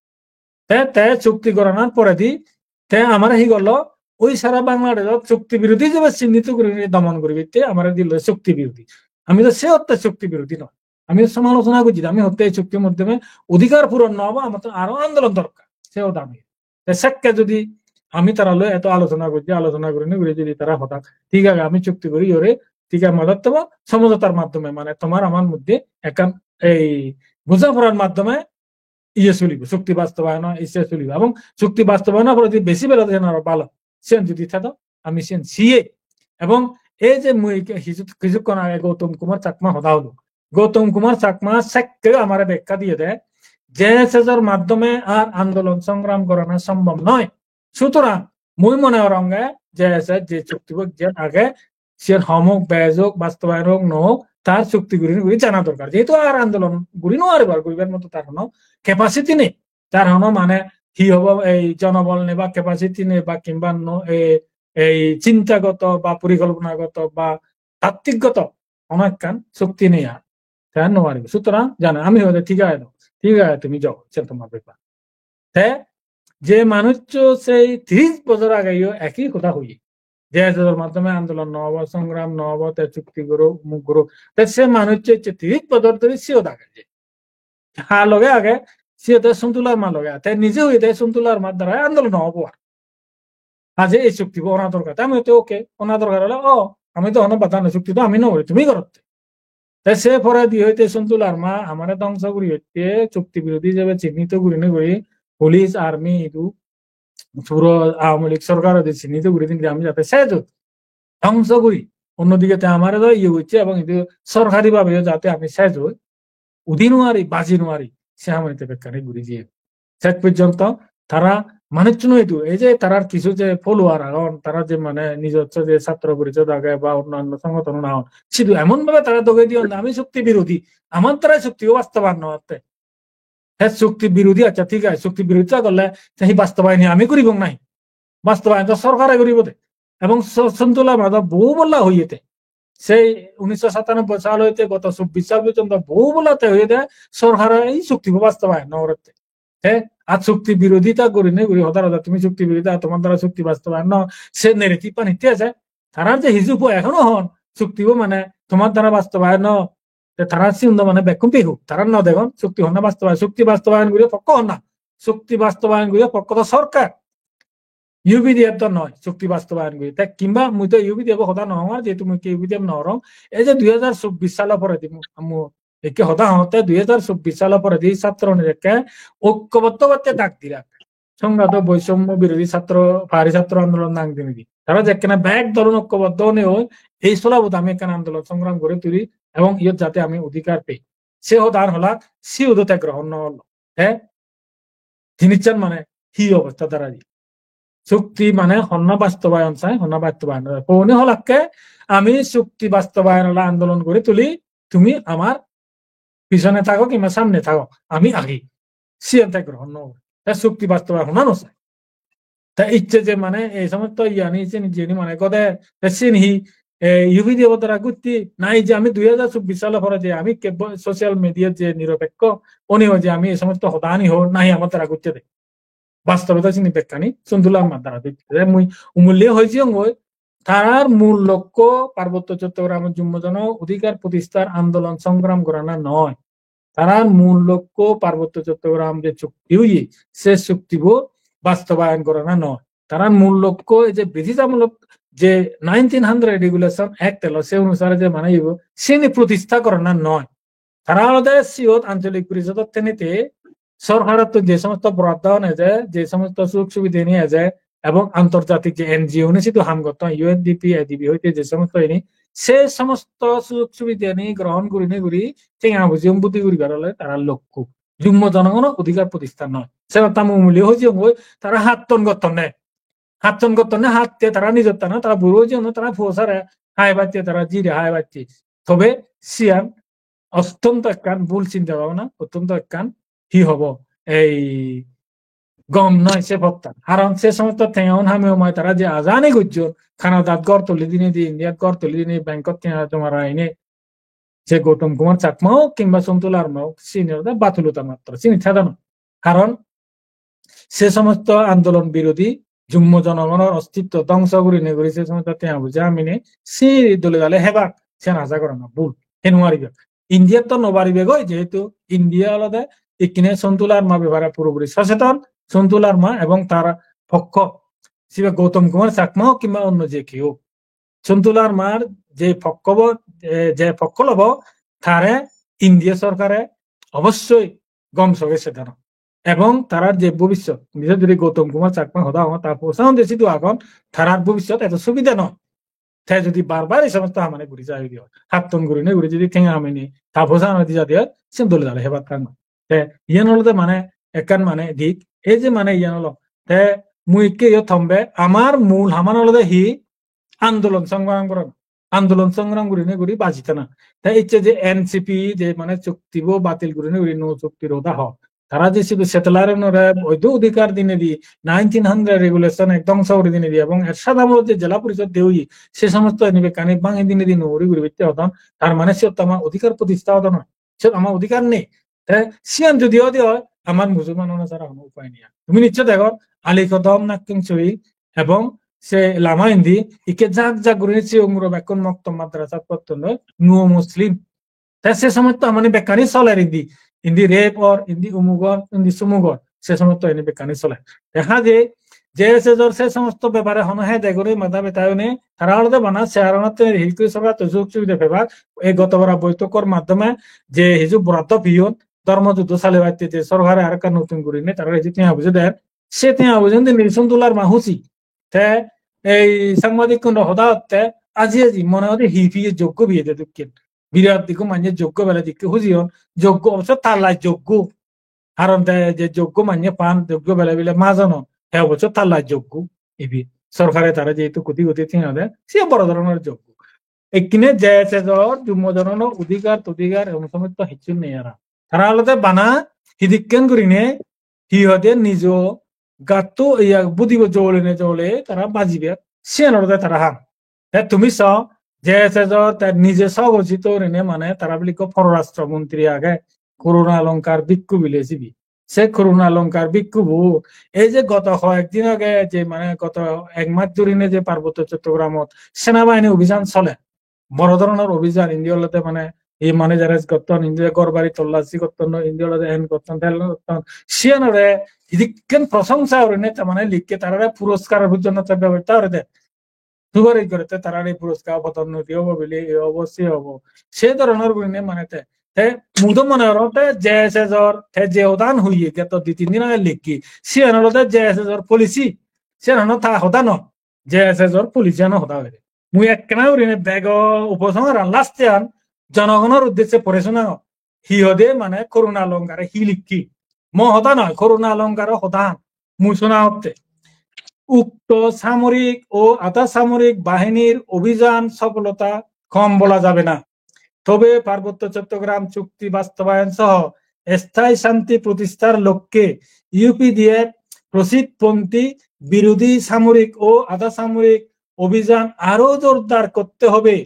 Te, te chukti goranar poredi te amare hi gollo, oi sara Bangladeshot chukti birodhi jebe chinnito guri domon guribatte amare dillo chukti birodhi. Ami do se orthe chukti birodhi noi. Ami somalochona gojji, ami hotte ei chuktir maddhome odhikar puron no obo, amar to aro andolon dorkar. Se hoda ami. Te sekke jodi ami tara loi eto alochona gojji, alochona gurinei guri jodi tara hodak, thik age, ami chukti guri iyore, thik age, modot obo, somojotar maddhome, mane tomar amar moddhe ekkan ei bujaporar maddhome iye solibo, chukti bastobayon isse solibo. Ebong chukti bastobayon poredi besi bele siyan aro bhalo. Siyan jodi thedo, ami siyan siye. Ebong ei je mui kichu-, kichukkon age Gautam Kumar Chakma hoda holo. Gautam Kumar Chakma sekke amare bekka diye de, J S S-or maddhome ar andolon songram gorana sombhob noi. Sutorang mui mone goronge J S S je chuktibo je age, siyen hom ok, bej ok, bastobayon ok no ok, tar chukti guri guri jana dorkar. Jehetu ar andolon guri no paribo, ar guribar moto tar hono capacity nei, tar hono mane hi hobo, ei jonobol nei ba capacity nei ba kimba no, ei, ei chintagoto ba porikolponagoto ba tattikgoto hono ekkan chukti nei ar. Te ar no paribo. Sutorang jana ami hoide thik age do, thik age tumi jo, sen tomar bepar. Te je manuccho sei tiris bojor ageyo eki hoda hoye, J S S-or maddhome andolon no obo, songram no obo, te chukti goro, umuk goro. Te se manuccho ecche tiris bojor dhori siyot age je. Ha loge age, siyot te Sontu Larma loge age. Te nije hoye de Sontu Larmar darai andolon no obo ar. Aje ei chuktibo ona dorkar. Te ami hoyte, "Okay, ona dorkar ole, o, ami do hono bada no, chukti do ami no gori, tumi gorotte." Te se poredi hoyte Sontu Larma amare dhongso guri hoyte, chukti birodhi ijebe chinnito gurinei guri, police, army, idu puro Awami League sorkar odi chinnito guri din ami jate sej oi, dhongso guri. Onnodige te amare do iye gocche ebong idu sorkari bhabe jate ami sej oi, udi no pari, baji no pari, se hamani te bekkani guri diye. Sej porjonto tara manucchuno idu, ei je tarar kichu je follower agon, tara je mane nijosso je satro porishod age ba onnanno songothon agon, sidu emon bhabe tara doge diyon, ami chukti birodhi, amar darai chuktibo bastobayon no otte. He chukti birodhi, accha, thik age, chukti birodhita gorle te hi bastobayon ami guribong nahi? Bastobayon to sorkare guribo de. Ebong so-, Sontu Larma do bohu bolla hoye de. Sei unnisho satanoboi sal hoite goto chobbish sal porjonto bohu bolla te hoye de, sorkare ei chuktibo bastobayon no gorette. He, ar chukti birodhita gurinei guri hoda hoda, tumi chukti birodhita, tomar darai chukti bastobayon no, se narrative-an hitte age? Tarar je hiju po ekhono hon, chuktibo mane tomar darai bastobayon no, te tara sigun do mane bekkun behup, tara no degon chukti honna bastobayon, chukti bastobayon guribo pokko honna, chukti bastobayon guribo pokko do sorkar, U P D F do noi, chukti bastobayon guribo. Te kimba mui do U P D F hoda no hongor, jehetu mui ke U P D F no gorong. Ei je dui hajar chobbish salo poredi mu-, mu-, ekke hoda hongotte dui hajar chobbish salo poredi satronire ekke okkoboddo otte dak dilak. Songhado boisommo birodhi satro, pahari satro andolon nang dinei di. Tara jekkene bek dol okkoboddo onei oi, ei solabot ami ekkan andolon songram guri tuli ebong iyot jate ami odhikar pei. Se hodan holak, siyodo te grohon no olo. Te jinissan mane hi obostha darai di? Chukti mane honna bastobayon sai, honna bastobayon no sai. Pone holakke ami chukti bastobayon ola andolon guri tuli, tumi amar pisone thago kimba samne thago, ami agi. Siyan te grohon no oi. Te chukti bastobayon honna no sai. Te icche je mane ei somosto iyani sini jeni mane gode, te sini hi, eh, U P D F bo dara gutti, na ei je ami dui hajar chobbish salo pore je ami ke bo-, social media je niropekko, oni ho je ami ei somosto hodani ho, nahi amar dara gutti de. Bastobe to sini bekkani Sontu Larmar dara gutti de. Mui umulli hoi jiyongoi, tarar mul lokko Parbotto Chottogramot jummo jono odhikar protishtar andolon songram gorana noi. Tarar mul lokko Parbotto Chottogram je chukti oye, se chuktibo bastobayon gorana noi. Tarar mul lokko ei je British amolot je nineteen hundred Regulation Act elo, se onusare je mane ibo, sini protishta gorana noi. Tara olode siyot Ancholik Porisodot thenite sorkarottun je somosto boradda on eje, je somosto sujog subideni eje, ebong antorjatik je N G O-ni sidu ham gotton, U N D P, A D B hoite je somosto ini, se somosto sujog subideni grohon gurinei guri tenga buji umbudi guribar ole tara lokko. Jummo jonogono odhikar protishta noi. Senotte mui umuli hoi jiyongoi, tara hatton gottonne. Hatton gottonne hatte tara nijottana, tara buro hoi jiyonne, tara puo sare hai batte, tara jire hai batte. Tobe siyan ottonto ekkan bul chinta bhabona, ottonto ekkan hi hobo, ei gom noi se pottan. Karon se somosto tenga un hami homai tara je ajani gojjon, Canadat ghor tuli dinei di, Indiat ghor tuli dinei, bankot tenga joma rainei, se Gautam Kumar Chakma hok kimba Sontu Larma hok, sini olode batuluta matro, sini theda noi. Karon se somosto andolon birodhi, jummo jonogonor ostitto dhongso gurinei guri se somosto tenga buja hamine, si dole dale hebak, siyan aja gorana bul. He no paribe. Indiat to no paribe goi, jehetu India olode ikkine Sontu Larma bepare puropuri socheton, Sontu Larma ebong tar pokko, sibe Gautam Kumar Chakma hok kimba onno je keu. Sontu Larmar je pokko bo, eh, je pokko lobo, tare India sorkare obossoi gom soge se dano. Ebong tarar je bobissot, bises guri Gautam Kumar Chakma hoda hongor, ta posa onde sidu agon, tarar bobissot eto subida noi. Te jodi bar bar ei somosto hamani guri jai oi, hatton gurinei guri jodi tenga hamani, ta posa onde jai oi, sen dole dale hebat thang noi. Te iyan olode mane ekkan mane dik. Ei je mane iyan olo. Te mui ikke iyot thombe, amar mul haman olode hi? Andolon songram goron. Andolon songram gurinei guri baji thana. Te icche je N C P je mane chuktibo batil gurinei guri nuo chuktir hoda hor. Tara je sidu settler-unore boido odhikar dinei di nineteen hundred regulation ek dhongso guri dinei di ebong er sadamot je jela porishod de oye se somosto ini bekkani bhangi dinei di nuo guri guri bette hodon. Tar mane siyot ama odhikar protistha hodon noi. Siyot ama odhikar nei. Te siyan jodi ode oi, amar Musulman-uno sara hono upai nei. Tumi nichchoi degor, Ali Kodom, Nakkeng Chori ebong se lama indi ikke jak jak gurinei sigon guro bekkun moktob madrasat potton noi, nuo Muslim. Te se somosto amani bekkani soler indi. Indi rape or, indi umuk or, indi sumuk or. Se somosto ini bekkani soler. Te haje J S S-or se somosto bepare hono hede guri mada beta oinei, tara olode bana chair-anotte hil guri sorkar to sujog subide pebak. Ei goto bara boitokor maddhome je hiju boraddo piyon, dhormo juddho salibatte je sorkare arekkan notun gurinei tara hiju tenga poije der. Se tenga poije dinei Sontu Larma husi. Te ei sangbadik-kuno hoda hotte aji aji mone hode hi piye joggo piye de dokken. Birat ikko manye joggo bele dikke huji on, joggo obosso tallai joggo. Haron te je joggo manye pan, joggo bele bile majon on, he obosso tallai joggo. Ibe sorkare tara jehetu koti koti tenga de, se boro dhoronor joggo. Ekkine J S S-or jummo dhoronor odhikar todhikar emon somosto hissu nei ara. Tara olode bana hidikken gurinei hi hoide nijo gatto iya budibo jolene jole tara bajibe, siyan olode tara ham. Te tumi so, J S S-or te nije sogochito gurinei mane tara bile ikko pororastro montri age, Karuna Lankar Bhikkhu bile sibe. Se Karuna Lankar Bhikkhu bu ei je goto hoyek din age je mane goto ek mas dhurine je Parbotto Chottogramot senabahini obhijan soler. Boro dhoronor obhijan, indi olode mane ei money arrest gotton, indi ghor bari tollasi gotton, indi olode en gotton, tel gotton. Siyanore hidikken prosongsa gurinei te mane likke tarare puroskar porjonto te bebosta gore de. Suparis gore te tarare puroskar, podonnoti obo bile, e obo, se obo. Se dhoronor gurinei mane te. Te mui do mone gorong te J S S-or te je hodan hoye, geto di tin din age likki. Siyan olode J S S-or policy. Siyan hono ta hoda no. J S S-or policy-ano hoda hoide. Mui ekkena gurinei bego uposongoran last-ean jonogonor uddesye pore sunangor. Hi hoide mane Karuna Lankare hi likki. Mo hoda noi, Karuna Lankaro hoda. Mui sunangotte. উক্ত সামরিক ও আধা সামরিক বাহিনীর অভিযান সফলতা কম বলা যাবে না। তবে পার্বত্য চট্টগ্রাম চুক্তি বাস্তবায়ন সহ স্থায়ী শান্তি প্রতিষ্ঠার লক্ষ্যে ইউপিডিএফ প্রসিদপন্থী বিরোধী সামরিক ও আধা সামরিক অভিযান আরও জোরদার করতে হবে।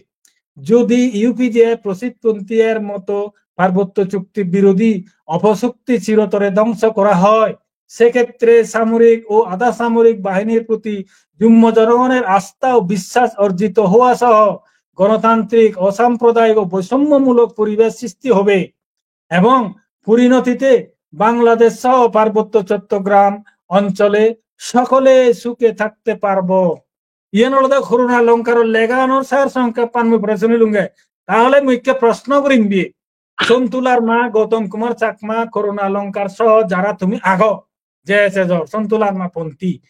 যদি ইউপিডিএফ প্রসিদপন্থী এর মতো পার্বত্য চুক্তি বিরোধী অপশক্তি চিরতরে ধ্বংস করা হয়, সেক্ষেত্রে সামরিক ও আধা সামরিক বাহিনীর প্রতি জুম্ম জনগণের আস্থা ও বিশ্বাস অর্জিত হওয়া সহ গণতান্ত্রিক, অসাম্প্রদায়িক ও বৈষম্যমূলক পরিবেশ সৃষ্টি হবে এবং পরিণতিতে বাংলাদেশ সহ পার্বত্য চট্টগ্রাম অঞ্চলে সকলে সুখে থাকতে পারবো। Iyan olode Karuna Lankaro legaanor sar songkheppan mui pore sunilunge. Tahole mui ikke proshno gorim bi. Sontu Larma, Gautam Kumar Chakma, Karuna Lankar soho jara tumi ago, J S S-or, Sontu Larma ponthi.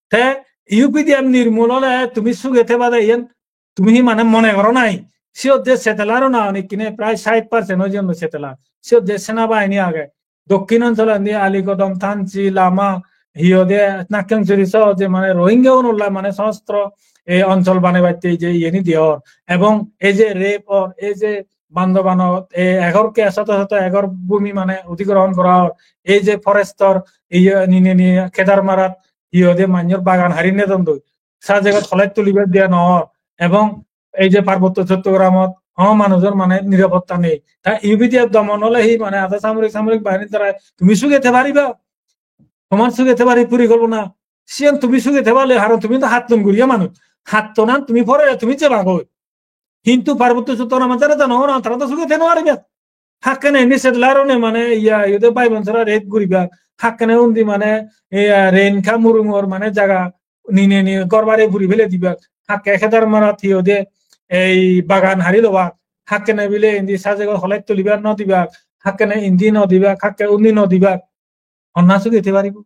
Te U P D F nirmul ole tumi suge theba de iyan tumi hi mane mone goro nai? Siyot je settler-un agon ikkine prai sait percent oi jeyonde settler. Siyot je senabahini age, Dokkin Anchol indi Ali Kodom, Thanchi, Lama, hi hoide Nakkeng Chori soho je mane Rohingya-unolla mane sosostro ei onchol banebatte je iyeni diyor. Ebong ei je rape or, ei je Bandarbanot ei ekor ke shoto shoto ekor bhumi mane odhigrohon gora or, ei je forest-or iye nineni Kedarmarat hi hoide manyor bagan hari nedon doi. Sajegot holej tulibar diya no or. Ebong ei je Parbotto Chottogramot hono manujor mane nirapotta nei. Ta U P D F domon ole hi mane adha samorik, samorik bahinir darai tumi suge thei pariba? Tomar suge thebar hi porikolpona? Siyan tumi suge thei parle, haron tumi to hattun guriya manuj. Hattunan tumi pore tumi jebagoi. Hintu Parbotto Chottogramot jara jana hona, tara to suge thei no pariba. Hakkene indi settler-une mane iya, iyot Bhai Bon sora rape guribak. Hakkene undi mane iya Rengka Murungor mane jaga nineni ghor bari puri fele dibak. Hakke Kedarmarat hi hoide ei bagan hari lobak. Hakkene bile indi sajegot holej tulibar no dibak. Hakkene indi no dibak, hakke undi no dibak. Honna suge thei paribo?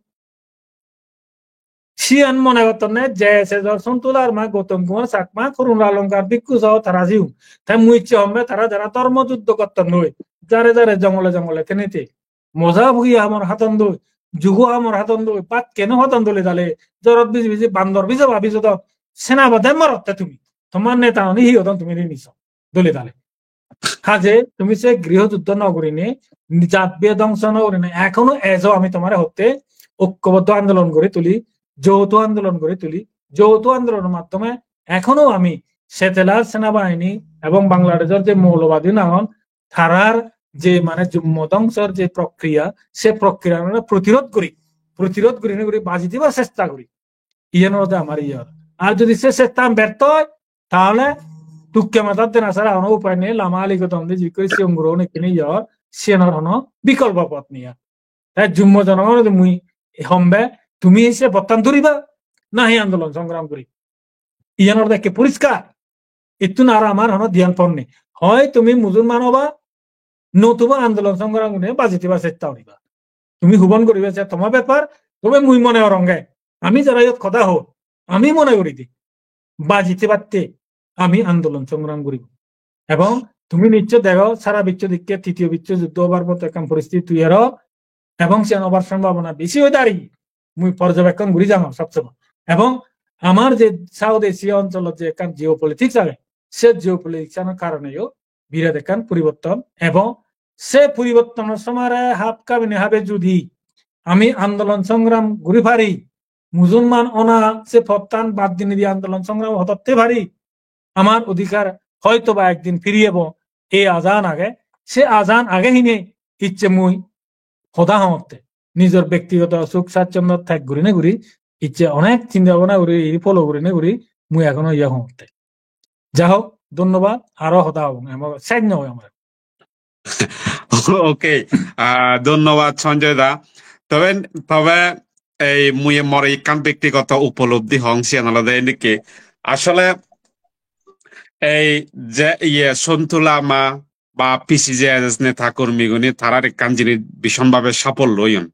Siyan mone gottonne J S S-or Sontu Larma, Gautam Kumar Chakma, Karuna Lankar Bhikkhu soho tara jiun. Te mui icche homme tara jara dhormo juddho gotton noi, jare jare jongole jongole thenei thei. moja bugi hamor hadon doi, jugo hamor hadon doi, pat keno hadon dole dale, jorot biji biji bandor bijo ba bijo do, sena bade morotte tumi. Tomar neta oni hi hodon tumi rini so, dole dale. Haje tumi se griho juddho no gurinei, jat biye dongso no gurinei, ekhono ejo ami tomare hotte okkoboddo andolon guri tuli, jouto andolon guri tuli, jouto andolonor maddhome ekhono ami settler senabahini ebong Bangladeshor je moulobadi agon, tarar je mane jummo dongsor je prokriya, se prokriya mane protirod guri, protirod gurinei guri baji dibar chesta guri. Iyan olode amar iye. Ar jodi se chestan bertho oi, tahole tukke madat dena sara hono upai nei, lama ali gotom de jikkuri sigon guro hono ikkene iye, siyanor hono bikolpo pot nei ar. Te jummo jonogon mui hombe, tumi se pottan duriba, nahi andolon songram guri. Iyan olode ekke poriskar. Ittun ar amar hono diyan pon nei. Hoi tumi musulman oba, notuba andolon songram guri baji dibar chesta guriba. Tumi hubon guriba se toma bepar, tobe mui mone goronge. Ami jara iyot hoda hor, ami mone guri di. Baji dibatte ami andolon songram guribo. Ebong tumi nichchoi dego, sara biccho dikke tritiyo biccho juddho obar moto ekkan poristiti tui aro, ebong siyan obar sombhabona besi oi dari, mui porjobekkon guri jangor sob somoi. Ebong amar je South Asia oncholot je ekkan geopolitics age, se geopolitics anor karoneyo birat ekkan poriborton, ebong se poribortonor somare hap kabine habe judi ami andolon songram guri pari, musulman ona se pottan bad dinei di andolon songram hodotte pari, amar odhikar hoyto ba ekdin firi ebo, ei ajan age, se ajan age hine icche mui hoda hongotte. Nijor bektigoto suk sacchondo teg gurine guri, icche onek chinta bhabona guri, iri follow gurine guri, mui ekhono iye hongotte. Ja hok, dhonnobad, aro hoda hobong, emo sej no hoi amar. Okay, ah, dhonnobad Sanjoy da. Tobe, tobe ei mui mor ekkan bektigoto upolobdhi hong siyan olode endokke. Asole ei je iye Sontu Larma ba P C J S S neta kormigune tarar ekkan jinis bishon bhabe sapollo oyon.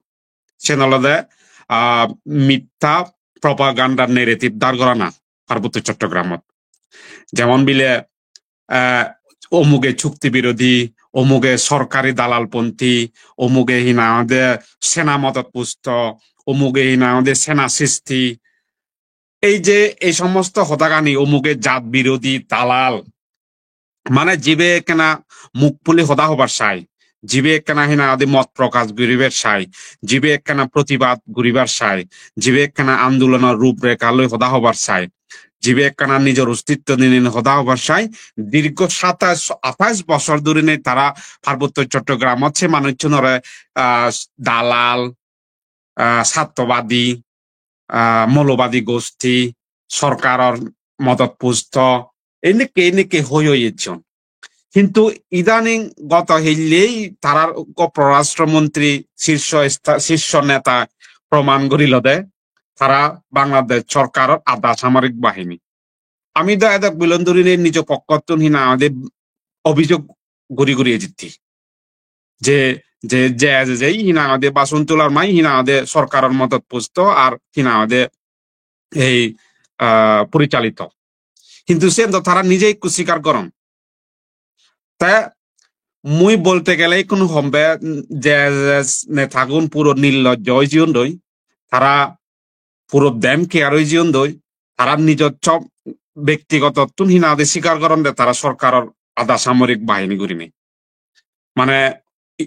Siyan olode, ah, mittha propaganda narrative dar gorana Parbotto Chottogramot. Jemon bile, ah, omuge chukti birodhi, omuge sorkari dalalponthi, omuge hina hoide sena modot pusto, omuge hina hoide sena sisti. Ei je ei somosto hodagani omuge jat birodhi dalal, mane jibe ekkena muk puli hoda hobar sai, jibe ekkena hina hoide mot prokash guribar sai, jibe ekkena protibad guribar sai, jibe ekkena andolonor rup rekha loi hoda hobar sai, jibe ekkena nijor ostitto ninei hoda hobar sai, dirgho satais atais bosor dhurinei tara Parbotto Chottogramot se manuchunore, ah, dalal, ah, sarthobadi, ah, moulobadi gosti, sorkaror modot pusto, endokke endokke hoi hoi ecchon. Hintu idaning goto hillei tarar go-, pororastro montri, shirso sta-, shirso neta proman gorilode, tara Bangladesh sorkaror adha samorik bahini. Ami do edok bilon dhurinei nijo pokkottun hina hoide obhijog guri guri ejitti. Je, je, je, je, je, hina hoide ba Sontu Larma hina hoide sorkaror modot pusto ar hina hoide ei, ah, porichalito. Hintu siyan do tara nije ekku sikar goron. Te mui bolte gele ikkunu hombe, mm, je, je netagun puro nirlojjo oi jeyondoi, tara puro dem care oi jeyondoi, tara nijosso bektigotottun hina hoide sikar goronde tara sorkaror adha samorik bahini gurinei. Mane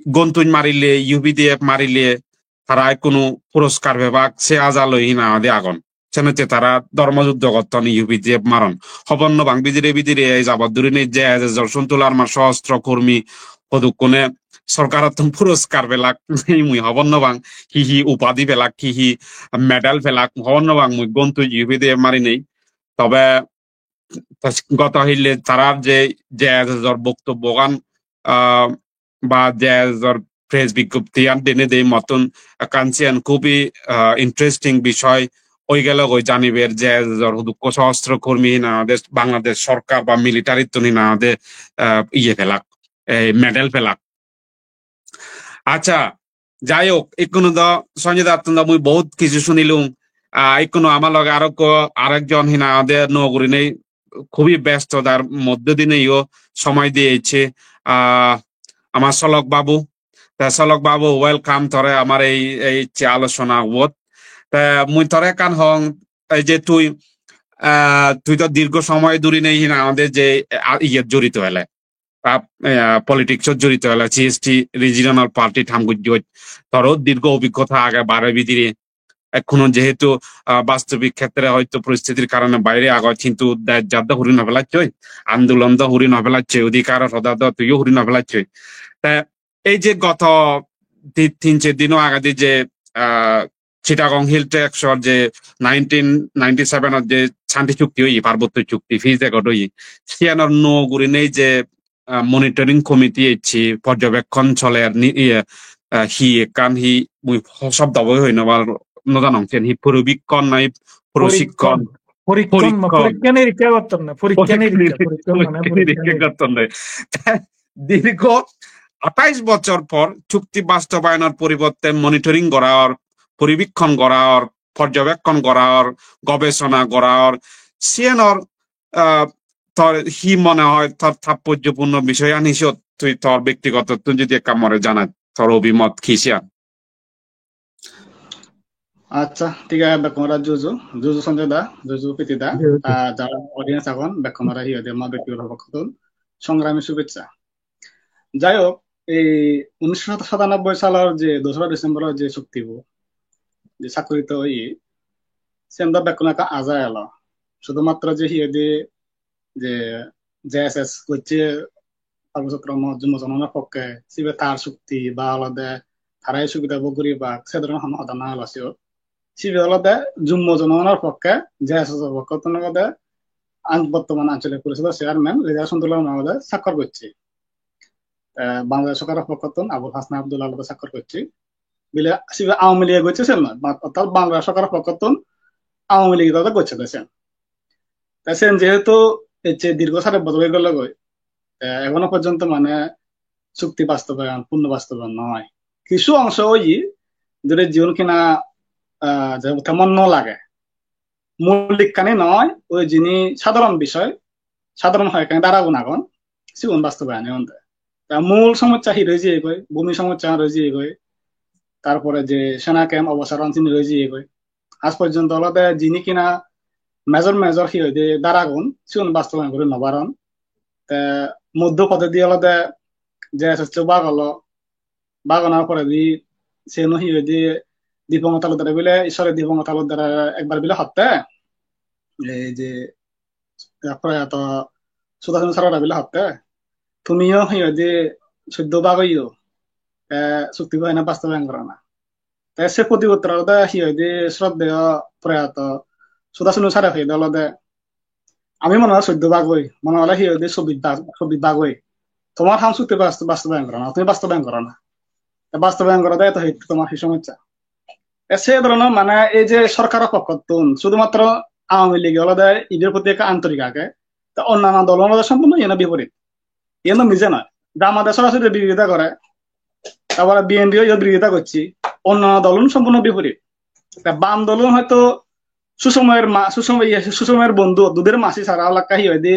gontuj marile, U P D F marile, tara ekkunu puroskar pebak se aja loi hina hoide agon. Senotte tara dhormo juddho gotton, U P D F maron. Hobor no pang bidire bidire ei jabot dhurinei je je jor Sontu Larma sosostro kormi hodukkune sorkarottun puroskar pelak, mui hobor no pang, hi hi upadi pelak, hi hi medal pelak, hobor no pang, mui gontuj U P D F marinei. Tobe goto hille tarar je, je jor boktobbogan, ah, ba je jor press biggoptiyan denei de mottun ekkan siyan khubi, ah, interesting bishoy oi gelo goi janibar je jor hudukko sosostro kormi hina hoide Bangladesh sorkar ba military-ttun hina hoide, ah, iye pelak, ei medal pelak. Accha, jai hok, ikkunu do Sanjoy dattun do mui bahut kichu sunilung. Ah, ikkunu ama loge aro ekko, arekjon hina hoide nuo gurinei khubi bestodar moddhe dineyo somoi diye ecche. Ah, ama Solok babu, Te Solok babu, welcome tore amar ei, ei je alochona ubot. Te mui tore ekkan hong, ei je tui, ah, tui to dirgho somoy dhuri nei hina amade je, ah, iyet jorito ele. Ah, eh, politics ot jorito ele, C H T regional party tham gojjoj. Toro dirgho obhiggota age bare bidire. Ekhono jehetu, ah, bastobik khetre hoyto poristitir karone baire agoj, hintu dej jaddo huri no pelacchoi, andolon do huri no pelacchoi, odhikar hoda do tuiyo huri no pelacchoi. Te ei je goto ti-, tin ser dino agedi je, ah, Chittagong Hill Tracts or je nineteen ninety-seven ot je Shanti Chukti oye, Parbotto Chukti, peace accord oye, siyanor nuo gurinei je, ah, monitoring committee ecche, porjobekkon soler, ni-, iye, ah, hi ekkan hi mui ho-, sobdo boi hoi no par-, no janong, siyen hi puribikkon nahi prosikkon? Porikkon, porikkon, porikkon. Porikka nirikka gotton na, porikka nirikka, porikkon mane porikka nirikka gotton de. Dirgho আঠাইশ বছর পর চুক্তি বাস্তবায়নর পরিবর্তে মনিটরিং করার, পরিবীক্ষণ করার, পর্যবেক্ষণ করার, গবেষণা করার, সিএনর, আহ, তোর কি মনে হয়, তোর তাৎপর্যপূর্ণ বিষয় আনি সত তুই তোর ব্যক্তিগত তুই যদি একটা মরে জানাস, তোর অভিমত কি সিয়া? আচ্ছা, ঠিক আছে, বেকমরা জুজু, জুজু সঞ্জয় দা, জুজু প্রীতি দা, জুজু। আহ, যারা অডিয়েন্স এখন, বেকমরা হিয়া দিয়ে মা ব্যক্তিগত পক্ষতুন সংগ্রামী শুভেচ্ছা। যাই হোক, এই উনিশশো সাতানব্বই সালের যে দোসরা ডিসেম্বরের যে চুক্তিব, যে স্বাক্ষরিত হই, সেটা বেকন একটা আজা এলো। শুধুমাত্র যে হিয়া দিয়ে যে জেএসএস করছে পার্বত্য চট্টগ্রাম জুম্ম জনগণের পক্ষে, সিবে তার চুক্তি বা আলাদা তারাই সুবিধা ভোগ করি বা সে ধরনের কোনো কথা না হলো সেও। Sibe olode Jummo jonogonor pokke, J S S-o pokkottun olode an-, bottoman ancholik porisodor chairman Rizal Santulal olode sakkor gocche. Eh, Bangladesh sorkaror pokkottun Abul Hassan Abdullah olode sakkor gocche. Bile sibe Awami League gocche sen noi, ba-, orthat Bangladesh sorkaror pokkottun Awami League olode gocche de sen. Te sen jehetu ecche dirgho sare bojor oi gelo goi, te egono porjonto mane chukti bastobayon, punno bastobayon noi. Kichu ongso oye, jodi jiun kina, ah, je temon no lage. Moulikkani noi, oi jini sadharon bishoy, sadharon hoyekkani dharagun agon, sigun bastobayon oyon de. Ta mul somossa hi roi jeyegoi, bhumi somossa roi jeyegoi, tar pore je sena camp obosaron sini roi jeyegoi. Aaj porjonto olode jini kina major major hi hoide dharagun, sigun bastobayon guri no paron. Te moddo podedi olode J S S-o bhag olo, bhag onar poredi seno hi hoide Dipanka Talukdare bile, sorry, Dipanka Talukdare ekbar bile hotte, ei je proyato Sudhasunu sir-ore bile hotte, tumiyo hi hoide soddo bhag oiyo, te chuktibo hene bastobayon gorana. Te se proti uttor olode hi hoide sroddheyo proyato Sudhasunu sir-e hoide olode, ami mone hoi soddo bhag oi, mone hole hi hoide chobbish bhag, chobbish bhag oi. Tomar ham chukti bas-, bastobayon gorana, tumi bastobayon gorana. Te bastobayon gorode to hi tomar hi somossa? Te se dhoronor mane ei je sorkaror pokkottun sudhumatro Awami League olode ider proti ekka antorik age, te onnanno dol olode sompurno iyeno biporit. Iyeno mije noi. Jamate sorasori birodita gore, tar pore B N P-o iyot birodita gocche, onnanno dolun sompurno biporit. Te bam dolun hoyto susomoyer ma-, susomoy-, iye, susomoyer bondhu, dudher masi sara olakka hi hoide,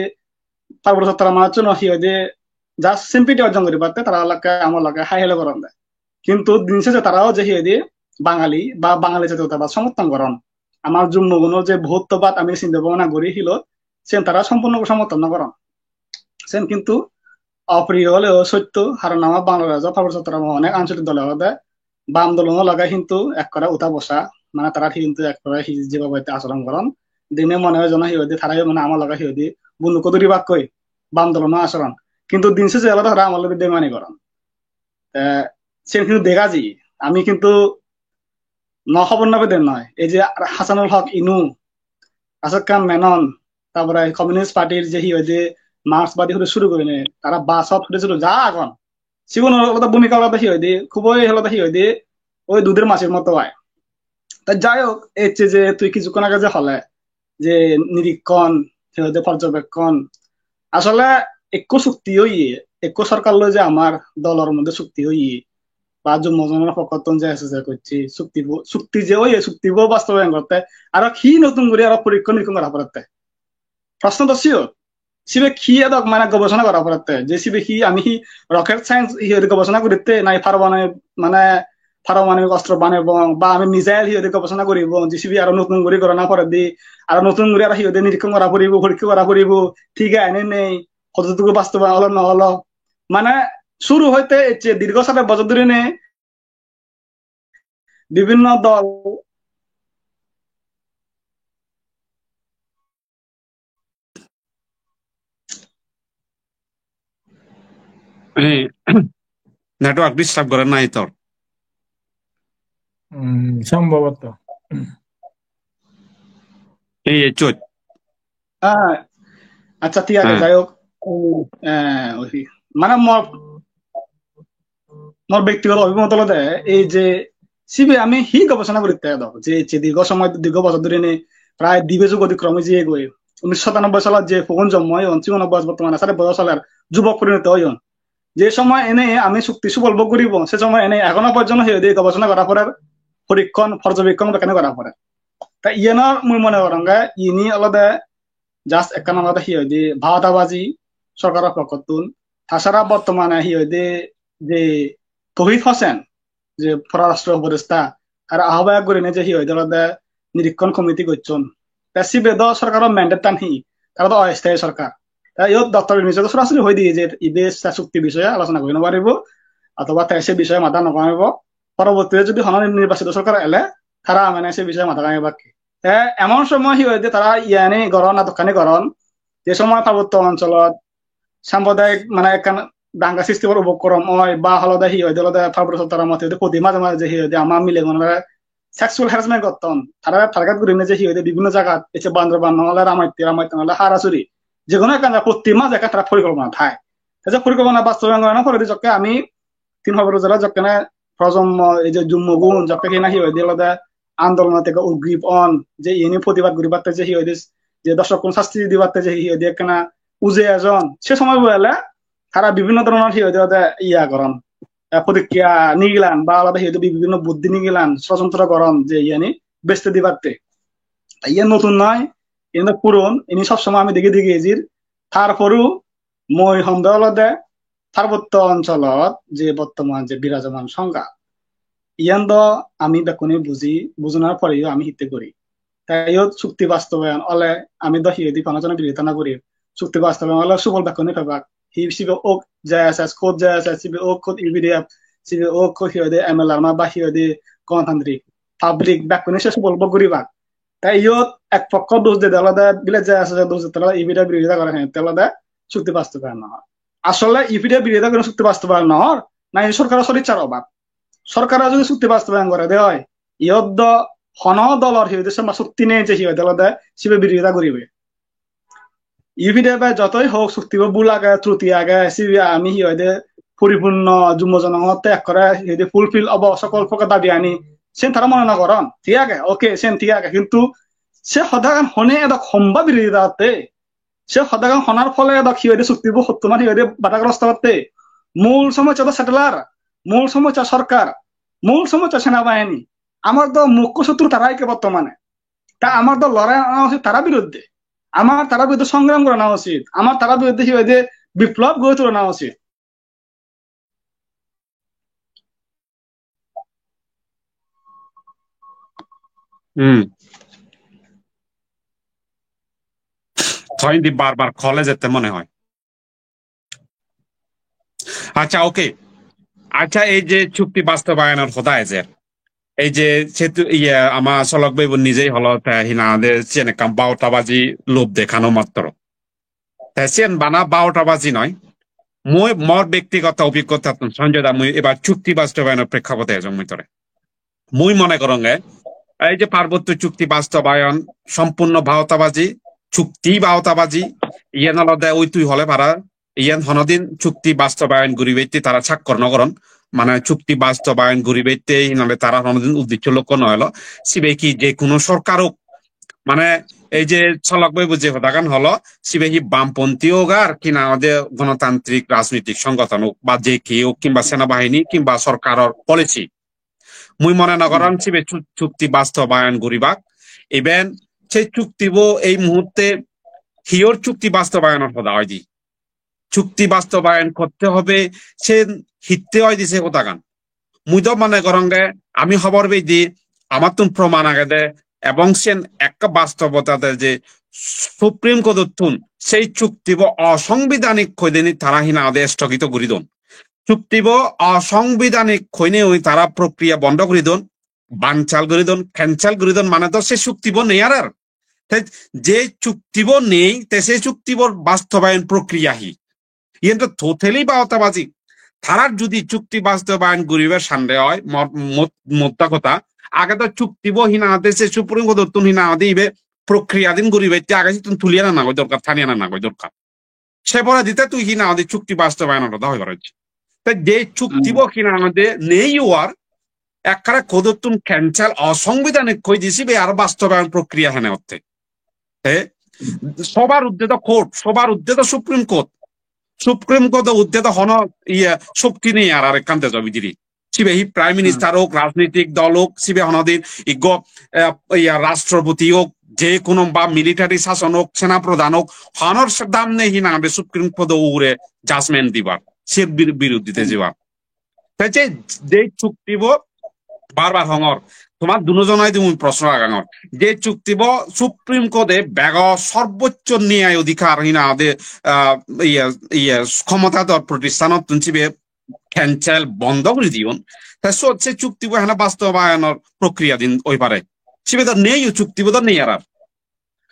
Parbotto Chottogram manuchchuno hi hoide, just sympathy orjon guribatte tara olakka, ama olakka hai hello goron de. Kintu din sese tarao je hi hoide Bangali ba Bangali jatirottabad somorthon goron. Amar Jummogunor je bohuttobad ami sinte bhabona guri hilo, sen tara sompurno somorthon no goron. Sen kintu opriyo oleo sotto, haron ama Bangladesh, Parbotto Chottogram onek ancholik dole olode bam dolono loge hintu ekkore uta bosa, mane tara hintu ekkore hi jeba boite achoron goron. Dene mone hoi jeno hi hoide tarayo mane ama loge hi hoide bundukko duribakkoi bam dolono achoron. Kintu din sese olode tara ama loge bemani goron. Te sen hintu dega jai, ami kintu no hobor no pede noi. Ei je Hasanul Hok Inu, Ashok Khan Menon, tar pore Communist Party-r je hi hoide Marxbadi huri suru gurinei, tara Basov huri suru ja agon. Sigun olode bhumika olode hi hoide, khuboi olode hi hoide, oi dudher masir moto ai. Ta jai hok, ecche je tui kichukkon age je hole, je nirikkon, hi hoide porjobekkon. Asole ekko chukti oye, ekko sorkar loi je amar dolor moddhe chukti oye, ba Jummo jonogonor pokkottun je S S A gocche, chuktibo, chukti je oye, chuktibo bastobayon gotte, aro hi notun guri aro porikkhon nirikkon gora porotte? Proshno to siyot. Sibe hi edok mane gobesona gora porette, je sibe hi ami hi rocket science hi hoide gobesona guritte, nai paromanu mane paromanobik ostro banebong, ba ami missile hi hoide gobesona guribong, je sibe aro notun guri gorana poredi, aro notun guri aro hi hoide nirikkon gora puribo, porikka gora puribo, thik age ne nei, hototuku bastobayon olo no olo. Mane suru hoite ecche dirgho sade bojor dhuri ne bibhinno dol Ei, network disturb gore nai tor? Hmm, sombhoboto. Ei, ei, chut. Ah, accha, thik age, jai hok. Hmm, eh, oi, mane mor, mor bektigoto obhimot olode ei je sibe ami hi gobesona guritte edo, je, je dirgho somoy, dirgho bojor dhuri ne prai dibe jug otikkrom oi jiyegoi. Unnisso satanobboi salot je pogun jonmo oyon, sigun bojor bortomane sare bojor soler, jubok porinito oyon. Je somoy ene ami chukti subol bhog guribo, se somoy ene ekhono porjonto hi hoide gobesona gora porer, porikkon, porjobekkon bekkani gora porer. Ta iyenor mui mone goronge, ini olode just ekkan olode hi hoide bhaotabaji sorkaro pokkottun. Tasara bortomane hi hoide je Touhid Hossain, je porarastro upodesto, tara ahobak gurinei je hi hoide olode nirikkon committee gocchon. Te sibe do sorkaro mandate tan hi? Tara do osthayi sorkar. Te iyot Doctor Yunus-e do sorasori hoi diye je ibe sa chukti bishoye alochona gori no paribo, othoba te se bishoye matha no gamibo. Porobortite jodi hono nirbachito sorkar ele, tara mane se bishoye matha gamibakke. Te emon somoy hi hoide tara iyani goron, nadokkani goron, je somoy parbotto oncholot samprodayik mane ekkan danga sristi obar upokrom oi, ba olode hi hoide olode parbotto chottogram ot hi hoide proti maje maje je hi hoide ama milegunore sexual harassment gotton, tara target gurinei je hi hoide bibhinno jagat, ecche Bandarban no ole Ramatte, Ramatte no ole Harasuri, je hono ekkan jaga proti maje ekkan tara porikolpona thai. Te je porikolpona bastobayon gorana poredi jokke ami tin Parbotto jela jokkene projommo ei je jummogun jokke hina hi hoide olode andolonot ekka udgrip on, je iyeni protibad guribatte je hi hoide je dorsokkun sasti dibatte je hi hoide ekkana uje ejon, se somoy bo ele tara bibhinno dhoronor hi hoide olode iya goron, eh, protikriya nigilan ba olode hi hoide bibhinno buddhi nigilan, sorojontro goron je iyeni bejte dibatte. Ta iyen notun noi, iyen do puron, ini sob somoy ami degi degi ejir. Tar poreyo mui hom de olode parbotto oncholot je bortoman je birajoman songa, iyan do ami bekkune buji, bujonar poreyo ami hitte guri. Te iyot chukti bastobayon ole ami do hi hoide hono jone birodita no guri. Chukti bastobayon ole subol bekkune pebak. Hi sibe ok J S S, khud J S S, sibe ok khud U P D F, sibe ok khud hi hoide M L R ma ba hi hoide Ganatantrik. Public bekkune se subol bhog guribak. Te iyot ek pokko dos dede olode bile J S S dos dede olode U P D F birodita gore, hente olode chukti bastobayon no or. Asole U P D F birodita gore chukti bastobayon no or, na sorkaro sorichar obab. Sorkare jodi chukti bastobayon gore de oi, iyot do hono dolor hi hoide somma sokti nei je hi hoide olode sibe birodita guribe. U P D F e jotoi hok chuktibo bhul age, truti age, sibe ami hi hoide poripunno jummo jonongotte ekkore hi hoide fulfill obo sokol prokar dabi ani, sen tara mone no goron, thik age, okay, sen thik age, hintu se hodagan hone edok homba birodita otte, se hodagan honar phole edok hi hoide chuktibo hottoman hi hoide badagrosto otte. Mul somossa do settler, mul somossa sorkar, mul somossa senabahini. Amar do mukko sotru tara ikke bortomane. Ta amar do lorai ana usit tara biruddhe. Amar tara biruddhe songram gorana usit. Amar tara biruddhe hi hoide biplob gori tulana usit. Hmm. Toi indi bar bar call ejette mone hoi. Accha, okay. Accha, ei je chukti bastobayanor hoda ejer. Ei je setu, iye, ama Solok bhei bo nijei holo, te hina de siyen ekkan baotabaji lob dekhano matro. Te siyen bana baotabaji noi. Mui mor bektigoto obhiggotattun, Sanjoy da, mui ebar chukti bastobayanor prekkhapote ejong mui tore. Mui mone goronge, ei je Parbotto Chukti bastobayon sompurno baotabaji, chukti baotabaji, iyen olode oi tui hole para, iyen honodin chukti bastobayon guribatte tara chakkor no goron, mane chukti bastobayon guribatte hinole tara honodin uddeccho lokko no elo, sibe hi je hono sorkar ok, mane ei je Solok bhei bo je hodagan holo, sibe hi bamponthi ok ar hi nang hoide gonotantrik rajnitik songothon ok, ba je keyo ok, kimba senabahini, kimba sorkaror policy. Mui mone no gorong sibe chu-, chukti bastobayon guribak. Iben se chuktibo ei muhutte Hiyor chukti bastobayanor hoda hoide? Chukti bastobayan korte hobe, se hitte hoide se hodagan. Mui do mone goronge, ami hobor peide, amattun proman agede, ebong sen ekka bastobota de je Supreme Court-ottun sei chuktibo osongbidanik hoideni tara hi nang hoide sthogito guri don. Chuktibo osongbidanik hoinei tara prokriya bondo guri don, banchal guri don, cancel guri don, mane do se chuktibo nei ar ar. Te je chuktibo nei, te se chuktibor bastobayon prokriya hi? Iyen to totally baotabaji. Tarar judi chukti bastobayon guribar sande oi, mor-, mot-, motta kotha, age to chuktibo hi nang hoide se Supreme Court-ottun hi nang hoide ibe prokriya din guribatte age sittun tuli ana nagoi dorkar, tani ana nagoi dorkar. Se poredi te tui hi nang hoide chukti bastobayon hoda hoi paroj. Te je chuktibo hi nang hoide nei ar, ekkare court-ottun cancel, osongbidanik hoide sibe ar bastobayon prokriya hene otte. Te sobar urdhwe do court, sobar urdhwe do Supreme Court. Supreme Court-o urdhwe do hono iye shokti nei ar, ar ekkan dejo bidire. Sibe hi Prime Minister ok, rajnitik dol ok, sibe honodin iggo, eh, iya, rashtrapoti ok, je hono ba military sason ok, sena pradhan ok, honor s-, dam nei hi nang hoide Supreme Court-o ugure judgment dibar, se bir-, biruddhite jebar. Te je, je chuktibo bar bar hongor, tomar duno jonore mui proshno ragangor, je chuktibo Supreme Court-e bego sorboccho niyai odhikar hi nang hoide, ah, iye, iye, khomotador protistanottun sibe cancel, bondo guri diyon. Te sot se chuktibo hene bastobayanor prokriya din oi pare? Sibe do nei, o chuktibo do nei ar ar.